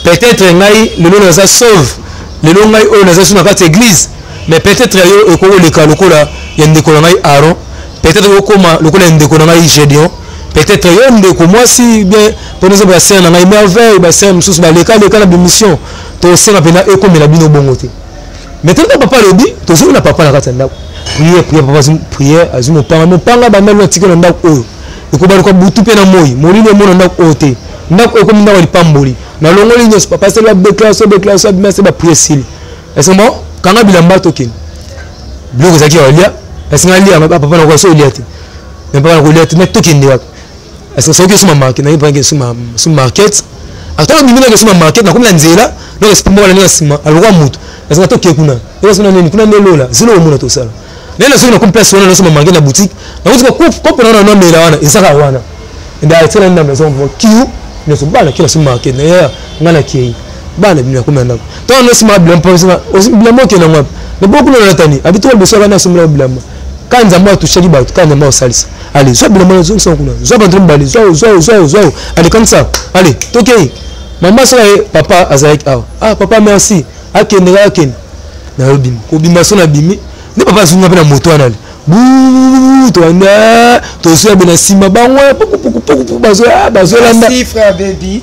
Peut-être ngai lelo naza sauve, lelo ngai oyo naza su na kati ya église, mais peut-être ya yo ekoki koleka lokola ya ndeko na ngai Aaron, peut-être okokoma lokola ya ndeko na ngai Gédéon, peut-être yo ndeko mwasi bien mpo naza ba sœur na ngai merveille, ba sœur mosusu baleka leka na bémission, tosenga mpena ekomela bino bongo te. Maintenant papa alobi tozongi na papa na kati ya ndako, prière prière, papa azwi prière, azwi mopanga, mopanga banda lelo atikali na ndako oyo ekobaluka butu mpe na moi, molili emona ndako oyo te, ndako oyo ekomi ndako ya lipamboli, nalongoli nyonso, papa asali ba déclaration, déclaration abimi, asali ba prière esili, est-ce bon, kanga bilamba tokende, biloko ezalaki ya kolia, est-ce nga lia papa nakoka so olia te, mais papa nakolia te, mais tokende wapi? Est-ce que soki osoma market, nayebi mpe soma market, ata obimi nake osoma market, nakomi na nzela, donc esprit moko alandi na nsima alokwa moto, est-ce que tokende kuna, eza sona nini kuna nde lola zelo omona tosala naye na soki nakomi place wana nasoma market na boutique, nakotika kopo na wana namela wana ezaka wana nde atikala na maison kiu nyonso bana kila soma market na ye nga na kei bana bino nakomi na ndako ntango nasima bilamba bilamba okende yango wapi na bokuna natani abitoka liboso yaka nasombela bilamba ka nzambe atushaki bato ka nzambe akosalisa. Allez, zwa bilamba nazongisa kuna, zwa banto mibale, zwa zwa zwa zwa, allez kanisa, allez tokei. Mama soki aye, papa azalaki awa, ah papa merci, akende kaka akende, nayobima kobima so nabimi nde papa azonga mpe na moto wana ale buuu toanda tozoya be na nsima bango pukupukupuku bazolanda. Merci frère baby,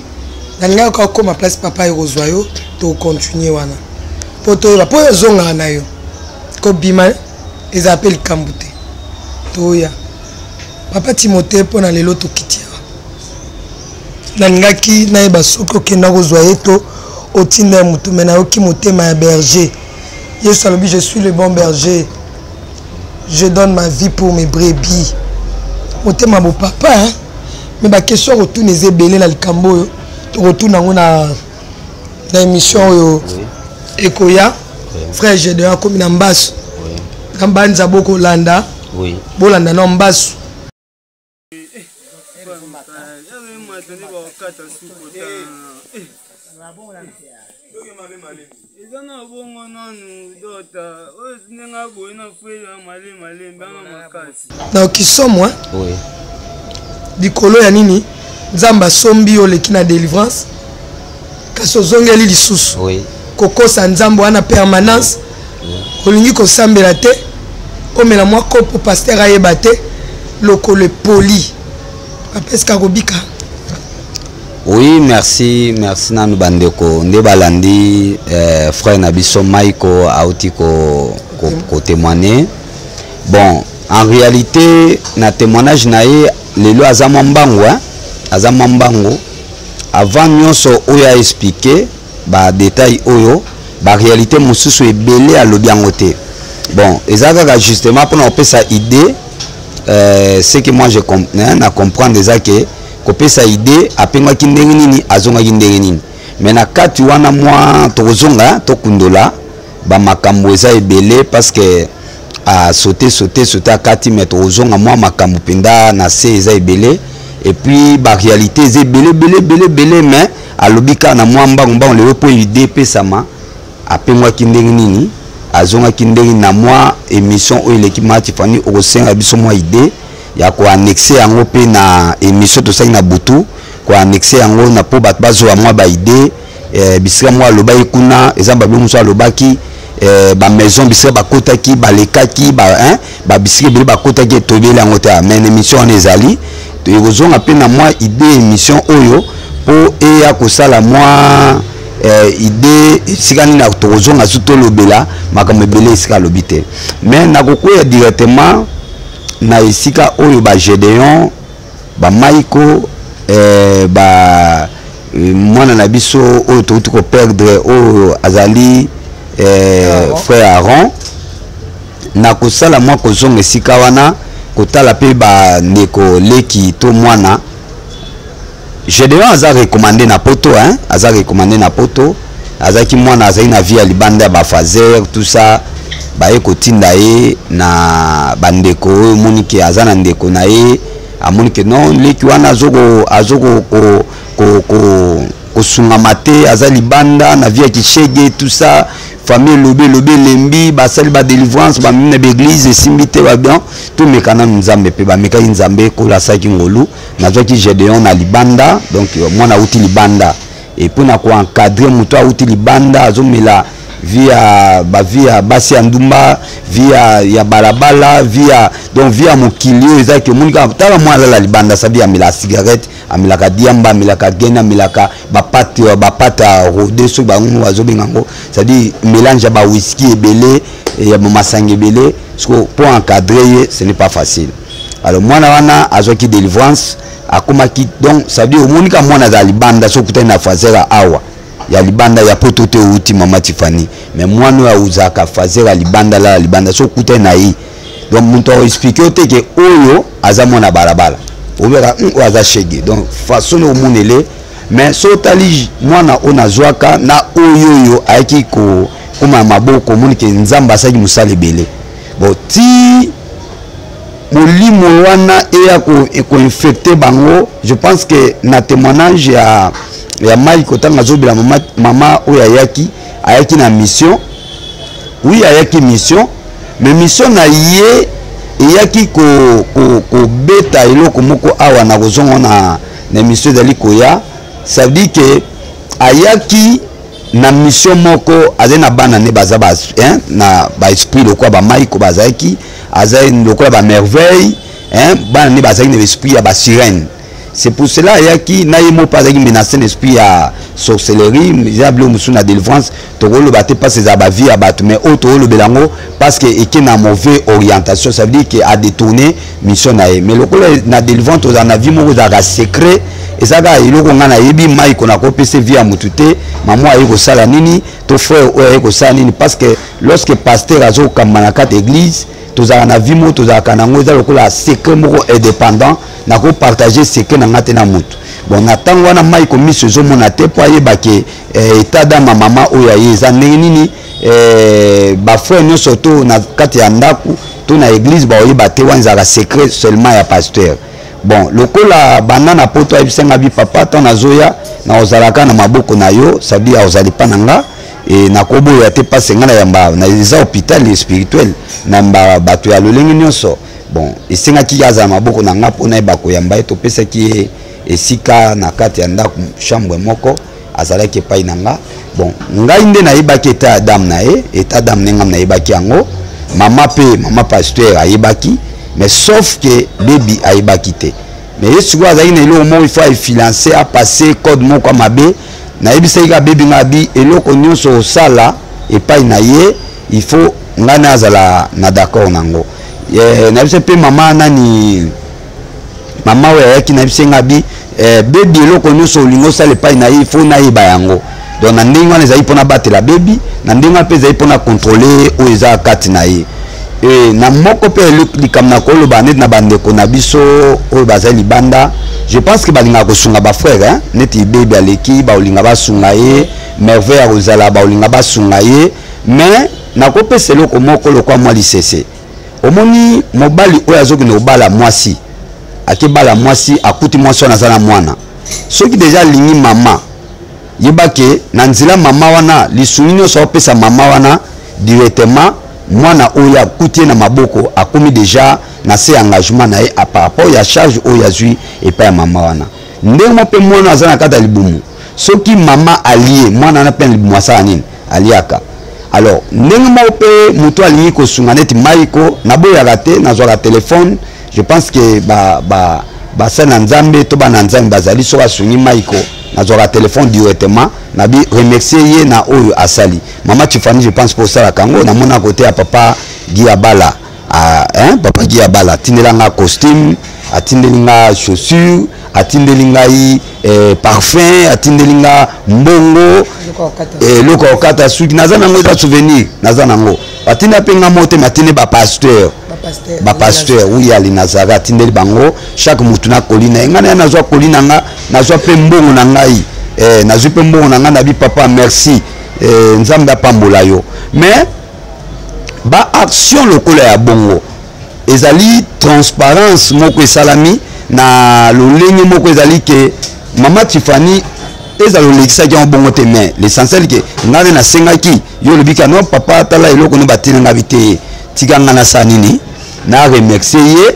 nalingaka kaka okoma place papa ekozwa yo, tokontinue wana mpo toyeba mpo oyo ozongaka na yo kobima ezala mpe likambo te. Toya papa Timothée, mpo na lelo tokiti awa, nalingaki nayeba soki okenda kozwa ye to otinda ya motu, me nayoki motema ya berger. Yesu alobi je suis le bon berger, je donne ma vie pour mes brebis. Motema bo papa hein? Mais ba question kotuna eza ebele na likambo oyo tokotuna yango na na émission oyo ekoya. Frère Gédéon akomi na mbasu na mbanza, bokolanda bolanda na mbasu. Eza na bongo nanu dota oyo ndenge aboyi na frela malembe malembe anga makasi na kisomo hein? Likolo ya nini nzambe asombi yo oleki na délivrance kasi ozongeli lisusu kokosa nzambe wana permanence, olingi kosambela te, omela mwa kopo pasteur ayeba te, lokolo epoli apesika kobika. Oui, merci, merci nanu bandeko nde balandi frère na biso Maiko auti ko, ko, ko témoigner. Bon, en réalité na témoignage na ye lelo aza mwa mbangu hein? Aza mwa mbangu avant nyonso oyo a expliquer ba détails oyo, ba réalité mosusu ebele alobi yango te. Bon, eza kaka justement mpona kopesa idée, ce que moi je hein, na comprendre eza ke kopesa idée apengwaki ndenge nini, azongaki ndenge nini, mais na kati wana mwa tokozonga tokundola bamakambo eza ebele parce que a sauter sauter sauter akati, mais tokozonga mwa makambo mpenza na se eza ebele et puis ba réalité eza ebele ebele ebele ebele, mais alobi kaka na mwa mbangu mbangu lelo mpo idée epesama apengwaki ndenge nini, azongaki ndenge na mwa émission oyo eleki. Mati Fani okosenga biso mwa idée ya koannexe yango mpe na émission tosali na butu, koannexe yango na mpo bato bazwa mwa ba idée, bisika moko alobaki kuna eza babilo mosusu alobaki, bamaison bisika bakotaki balekaki ba, hein, babisika ebele bakotaki etobeli yango te, mais na émission wana ezali ekozonga mpe na mwa idée émission oyo mpo eya kosala mwa idée esika nini tokozonga su tolobela makambo ebele esika alobi te. Mais nakokwea directement na esika oyo ba Gédéon, ba Maiko, ba mwana na biso oyo touti koperdre oyo azali frère Aaron, na kosala mwa kozonga esika wana kotala mpe bandeko leki to mwana Gédéon aza recommandé na poto hein? Aza recommandé na poto, azalaki mwana azalaki na vie ya libanda ya bafaser tout ça, baye kotinda ye na bandeko oyo omoni ke aza na ndeko na ye, amoni ke non, leki wana azoko azoko ko, ko, ko, kosungama te, aza libanda na vie ya kishege tout ça. Famille elobi elobi elembi, basali ba délivrance, bamemi na baeglise, esimbi te, babian tomeka nanu Nzambe. Mpe bamekaki Nzambe, Nkolo asalaki ngolu, nazwaki Gedeon na libanda. Donc mwana auti libanda, et mpo na koencadre moto auti libanda, azomela vie ya bavie ya basi ya ndumba, vie ya balabala, vie ya, donc vie ya mokili oyo ezalaki. Omoni kaka, tala mwana alala libanda, sabi amelaka cigarette, amelaka diamba, amelaka gene, amelaka bapate, bapate ya rode, soki bango bazobenga yango, c'est-à-dire mélange ya bawiski ebele, ya masanga ebele. Siko mpo encadre ye, ce n'est pas facile. Alors mwana wana azwaki délivrance, akomaki, donc ça veut dire omoni ka mwana azala libanda, soki okutani na fazer awa ya libanda ya poto te, outi mama Tifani, mais mwana oyo auzaka fazer ya libanda, lala libanda, soki okutani na ye, donc moto akoexplike yo te ke oyo aza mwana balabala, obeka oyo aza shege, donc façon omonele. Mais so otali mwana oyo nazwaka na oyo oyo ayaki kokóma na maboko, omoni ke Nzambe asalaki mosala ebele. Bon, ti molimo wana eya koinfecte bango, je pense que na témoignage ya Mike, kotanga azobela mama, mama oyo ayaki na mission, oui, ayaki mission, mais mission na ye eyaki kobeta eloko moko awa na kozonga na émission ezali koya. Ça veut dire que ayaki na mission moko, azali na bana ne baza ba, hein, na baesprit lokola bamaiko bazalaki, azali lokola bamerveille, hein, bana ne bazalaki na esprit ya basirène. C'est pour cela ayaki na ye moko azalaki menacé na esprit ya sorcellerie. Eza biloko mosusu na délivrance tokoloba te, parce ezala bavie ya bato, mais oyo tokolobela yango parce que eke na mauvais orientation, ça veut dire que adétourné mission na ye. Mais lokola na délivrance tozala na vie moko ezalaka secret, eza kaka eloko ngai nayebi, Maiko nakopesa vie ya motu te, mama aye kosala nini to frère oyo aye kosala nini, parce que lorsque pasteur azokamba na kati église, tozalaka na vie moko, tozalaka nango, eza lokola secret moko indépendant, nakopartage secret na nga te na motu. Bon, na ntango wana Maiko miso ezomona te mpo ayeba ke état d'âme ya mama oyo aye eza ndenge nini. Bafrère nyonso to na kati ya ndako to na église baoyeba te, wana ezalaka secret seulement ya pasteur. Bon, lokola banda na poto ayebisanga bi papa, ntango nazoya naozalaka na maboko na yo, ça veut dire ozali pa na nga e nakoboya te, mpasi ngai nayamba na eza hôpital spirituel, nayamba bato ya lolenge nyonso. Bon, esengaki azala maboko na nga mpo nayeba koyamba ye. Topesaki ye esika na kati ya ndako, chambre moko, azalaki epai na nga. Bon, ngai nde nayebaki état ya d'âme na ye, état d'âme ndenge ngai nayebaki yango, mama mpe mama pasteur ayebaki, mais sauf que bebi ayebaki te. Mais ye sikoyo azalaki na eloko moko, il faut afinance, apasse code moko ya mabe. Nayebisaki kaka bebi ngai abi eloko nyonso osala epai na ye, il faut ngai na azala na d'accord nango. Nayebisaki mpe mama nani, mama oyo ayaki, nayebisi nga bi bebi eloko nyonso olingi osala epai na ye, il faut nayeba yango. Donc na ndenge wana ezali mpona batela bebi, na ndenge wana mpe ezali mpona contrôle oyo eza kati na ye. E, na moko mpe likambo na koloba neti na bandeko na biso oyo bazali libanda, je pense que balingaka kosunga bafrère, hein? Neti bebi aleki, baolinga basunga ye, Merveille akozala, baolinga basunga ye. Mais nakopesa eloko moko lokwa mwa lisese. Omoni mobali oyo azokende kobala mwasi, akebala mwasi, akuti mwasi wana aza na mwana, soki deja alingi mama, yeba ke na nzela mama wana, lisungi nyonso aopesa mama wana directement, mwana oyo akuti ye na maboko akomi deja na se engagement na ye par rapport ya charge oyo azwi epai ya mama wana. Ndenge moko mpe mwana aza na kati ya libumu, soki mama alie, mwana wana mpe na libumu asala nini? Aliaka. Alors ndenge moko mpe moto alingi kosunga neti Maiko, naboyaka te, nazwaka telefone. Je pense que ba basali na Nzambe to bana Nzambe bazali, soki asungi Maiko, nazwaka telefone directement, nabi remercier ye na oyo asali. Mama Tifani, je pense mpo osalaka yango, namona kote ya papa Guy Abala, ah, hein, papa Guy Abala atindela nga costume, atindeli nga chaussure, atindeli ngai parfum, atindeli nga mbongo, eloko ya kokata suki. Naza nango, eza souvenir, naza nango. Atinda mpe nga moko te, atindi bapasteur, bapasteur oui, ali Nazara, atindeli bango chaque motu na koli na ye. Ngai na ye nazwa koli na nga, nazwa mpe mbongo na ngai, nazwi mpe mbongo na ngai, nabi papa merci, Nzambe apambola yo. Mais baaction lokola ya bongo ezali transparence moko esalami na lolenge moko ezali ke mama Tifani. Ezala olekisaki yango bongo te, mais l'essentiel ke ngai nde nasengaki yo, olobi ka non papa, tala eloko no batina ngai te, tika ngai nasala nini, na remercier ye,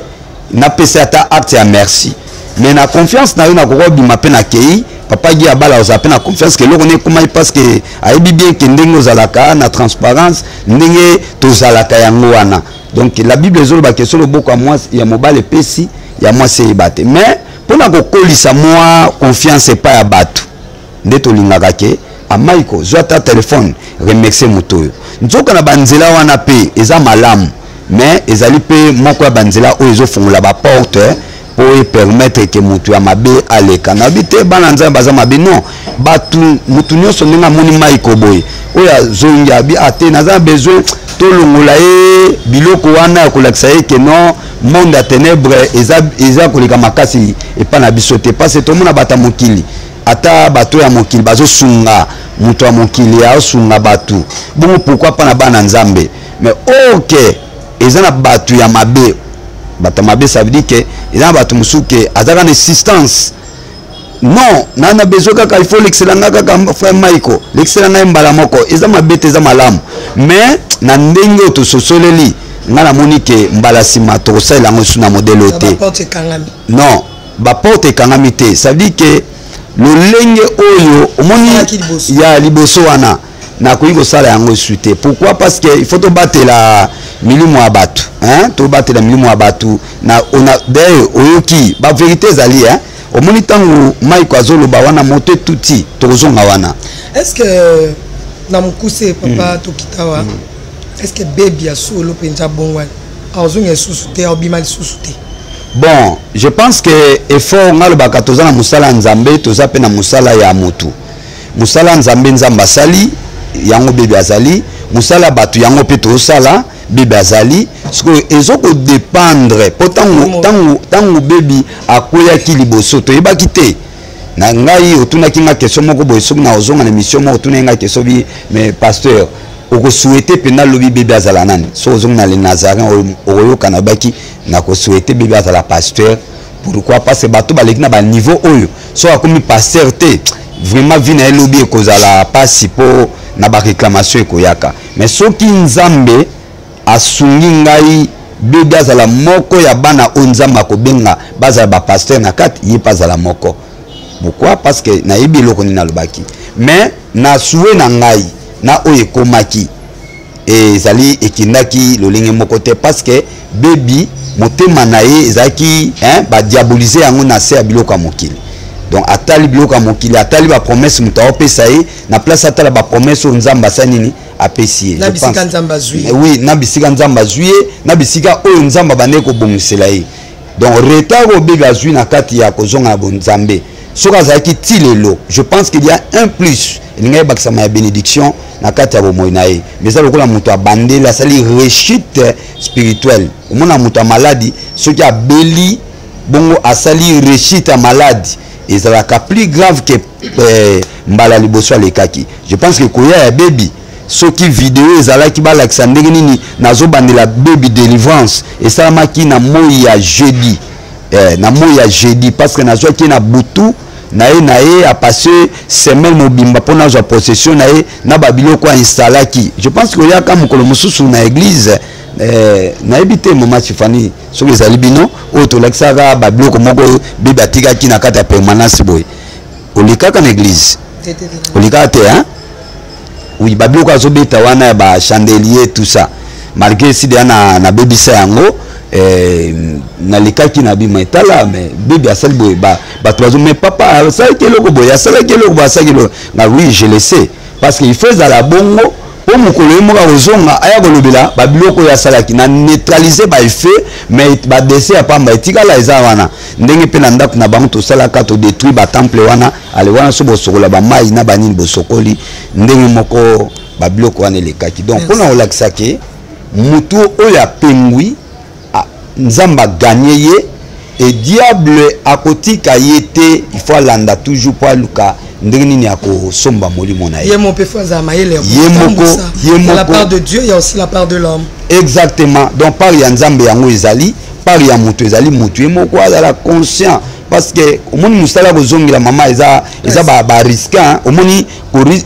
napesa ata acte ya merci. Mais na confiance na yo nakoki obima mpe nakei papa Gi abala, ozala mpe na confiance ke eloko ne ekomai, parce que ayebi bien ke ndenge ozalaka na transparence, ndenge tozalaka yango wana. Donc la Bible ezoloba ke so loboko ya mwasi ya mobali epesi, ya mwasi eyeba te. Mais mpona kokolisa mwa confiance epai ya bato, nde tolingaka ke amaiko zwa ata telefone, remercier moto oyo. Nzoka na banzela wana mpe eza malamu, mais ezali mpe moko ya banzela oyo ezofongola baporte mpo epermettre ke moto ya mabe aleka. Nayebi te bana Nzambe baza mabe, non. Bato motu nyonso ndenge amoni maiko boye oyo azongi, abi ate naza na besoin tolongola ye biloko wana ya kolakisa ye ke non, monde ya ténèbre eza, eza koleka makasi epai na biso te, parce tomona bato ya mokili, ata bato ya mokili bazosunga, moto ya mokili aosunga bato bongo, pourquoi mpa na bana Nzambe? Mais ok, eza na bato ya mabe. Bato ya mabe, ça veut dire ke eza na bato mosusu ke azaka na assistance, non, na na besoin kaka, il faut lekisela nga kaka frère Maiko, lekisela ngai mbala moko. Eza mabe te, eza malamu, mais na ndenge oyo tososoleli, nga namoni ke mbala nsima tokosalela yango lisusu na modele oyo te. Non, baporte ekangami te, ça veut dire ke lolenge oyo omoni ya liboso wana, nakoki kosala yango esu te. Pourquoi? Parce que il faut tobatela milimo ya bato, hein? Tobatela milimo ya bato na, ona, d'ailleurs oyoki bavérité ezali, hein? Omoni ntango Maiko azoloba wana, moto etuti, tokozonga wana. Est ce que na mokuse, papa, tokita wa, est ce que bebi ya solo mpenza bongwani, azonga lisusu te, aobima lisusu te? Bon, je pense que effort, nga alobaka, toza na mosala ya Nzambe, toza mpe na mosala ya motu. Mosala ya Nzambe, Nzambe asali yango, bebi azali. Mosala ya bato yango mpe tozosala, bebi azali. Sikoyo ezokodépendre, mpo ntango bebi akweyaki liboso, toyebaki te. Na ngai otunaki nga question moko boye, soki na ozonga na émission moko, otunaki nga question bi: mais pasteur, okosouhaiter mpenza lobi bebi azala nani? Soki ozongi na Le Nazarin, okoyoka nabaki nakosouhaiter bebi azala pasteur. Pourquoi? Parce que bato baleki na baniveau oyo, soki akomi pasteur te, vraiment vie na ye lobi ekozala mpasi, mpo na baréclamation ekoyaka. Mais soki Nzambe asungi ngai, bebi azala moko ya bana oyo Nzambe akobenga bazala bapasteur na kati, ye mpe azala moko. Pourquoi? Parce que nayebi eloko nini nalobaki, mais na souhait na ngai na oyo ekomaki ezali ekendaki lolenge moko te, parce que bebi motema na ye ezalaki, hein, badiaboliser yango na se ya biloko ya mokili. Donc atali biloko ya mokili, atali bapromesse moto aopesa ye, na place atala bapromesse oyo Nzambe asali nini, apesi ye. Na bisika Nzambe azwi. Oui, na bisika Nzambe azwi ye, na bisika oyo Nzambe abandaki kobongisela ye. Donc retard oyo bebi azwi na kati ya kozonga na bonzambe, soki azalaki ti lelo, je pense qu'il y a un plus elingi ayebakisama ya bénédiction na kati ya bomoi na ye. Mais eza lokola moto abandeli, asali rechute spirituelle. Omona moto ya maladi, soki abeli bongo, asali rechute ya maladi, ezalaka plus grave ke mbala liboso alekaki. Je pense que koya ya bebi, soki video ezalaki balakisa ndenge nini nazobandela bebi délivrance, esalamaki na moi ya jeudi, na moi ya jeudi, parce que nazwaki ye na butu na ye, na ye apasse semaine mobimba mpo nazwa possession na ye na babiloko ainstallaki. Je pense que oyaka mokolo mosusu na église, nayebi te, mama Tifani, soki ezali bino oyo tolakisaka babiloko moko bebi atikaki na kati ya permanence boye. Olekaka na église? Olekaka te, hein? Oui, babiloko azobeta wana ya bachandelier, tout ça, malgré esi deya nabebisa yango, nalekaki na bima etala. Mais bebi asali boye, bato bazo: mais papa, asalaki eloko boye, asalaki eloko boye, asalaki eloko nga. Oui, je le sais, parce que il faut ezala bongo mpo mokolo ye moko akozonga, aya kolobela babiloko oyo asalaki na neutraliser baeffet, mais badese ya pamba etikala eza wana. Ndenge mpe na ndako na bango tosalaka, todétruire batemple wana. Ale wana so bosokola bamai na banini, bosokoli ndenge moko, babiloko wana elekaki. Donc mpona kolakisa ke motu oyo apengwi, Nzambe aganye ye e diable akotika ye te. Il faut alanda toujours mpo aluka ndenge nini akosomba molimo na ye. Ye moko mpe faut azala mayele. Ye moko, ye moko. La moko. part de Dieu, il y a aussi la part de l'homme. Exactement. Donc part ya Nzambe yango ezali, part ya moto ezali, moto ye moko azala conscient. Parce que omoni mosala kozongela mama eza eza barisque ba omoni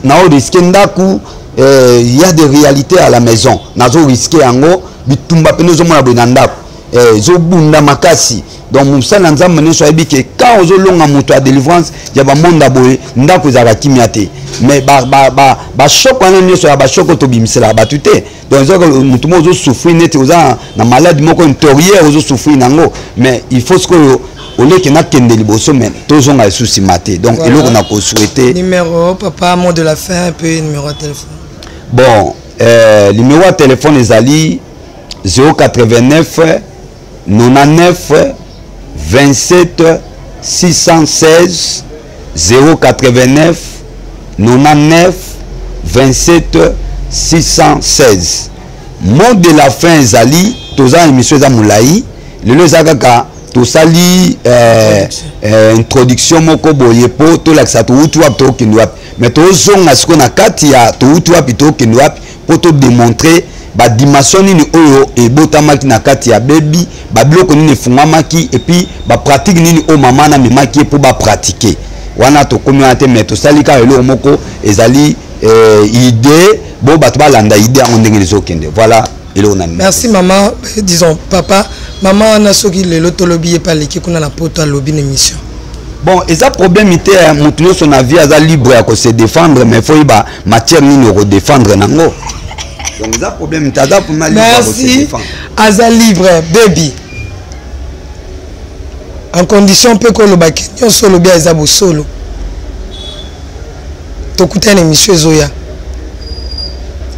nao risque ndako, y a des réalités à la maison, nazo risque yango, bitumba pene ozomona boye na ndako ezobunda makasi. Donc mosala na Nzambe nyonso ayebi ke quand ozolonga moto ya délivrance ya bamonda boye, ndako ezalaka kimia te. Mais bachoc wana nyonso ya bachoc oyo tobimiselaka bato te. Donc ezaka motu moko ozosouffrir neti oza na maladi moko intérieure, ozosouffrir nango, mais il faut sikoyo oleke nakende liboso, mais tozonga lisusu nsima te. Donc eloko na kosouhaite Numéro, papa, mot de la fin, puis numéro ya téléphone. Bon, numéro ya téléphone ezali 089 99 27 616, 089 99 27 616. Mot de la fin ezali, toza émission eza molai lelo, eza kaka tosali introduction moko boye mpo tolakisa towuti wapi, tokende wapi. Mais tozonga sikoyo na kati ya towuti wapi, tokende wapi, mpo todémontrer badimension nini oyo ebotamaki na kati ya bebi, babiloko nini efungwamaki, et puis bapratique nini oyo mama namemaki ye mpo bapratike wana. Tokomi wana te, mais tosali kaka eloko moko ezali idée bo bato balanda idée yango ndenge ezokende. Voilà eloko na. Merci mama, disons papa. Mama wana soki lelo tolobi ye mpe aleki kuna na Poto, alobi na émission. Bon, eza problème te. Motu nyonso na vie aza libre ya kose défendre, mais faut yeba matière nini okodéfendre nango. Donc eza problème te, aza vraiment libre ya kose Merci. défendre. Aza libre baby, en condition mpe kolobaki nyonso olobi eza bosolo. Tokutani émission ezoya,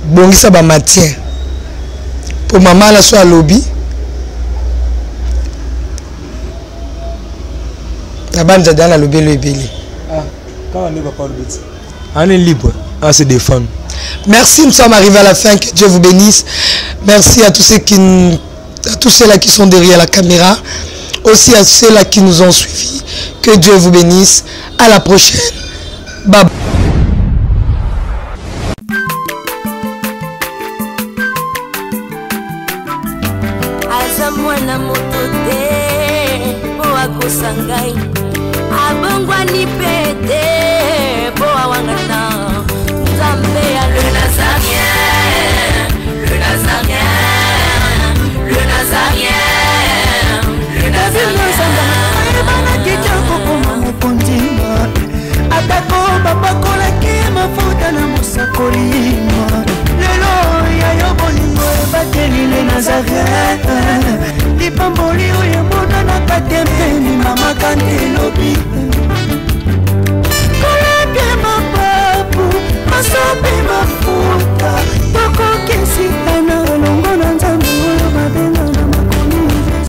bongisa bamatière mpo mama na so alobi na banzada na alobeli ebele. Kaka nde papa alobi ti ani libre à se défendre. Merci, nous sommes arrivés à la fin. Que Dieu vous bénisse. Merci à tous ceux-là qui sont derrière la caméra, aussi à ceux-là qui nous ont suivis. Que Dieu vous bénisse. À la prochaine. Bye. Aza mwana moto te mpo akosa ngai, abongwani mpe te mpo awangana Nzambe ya le Nazarien.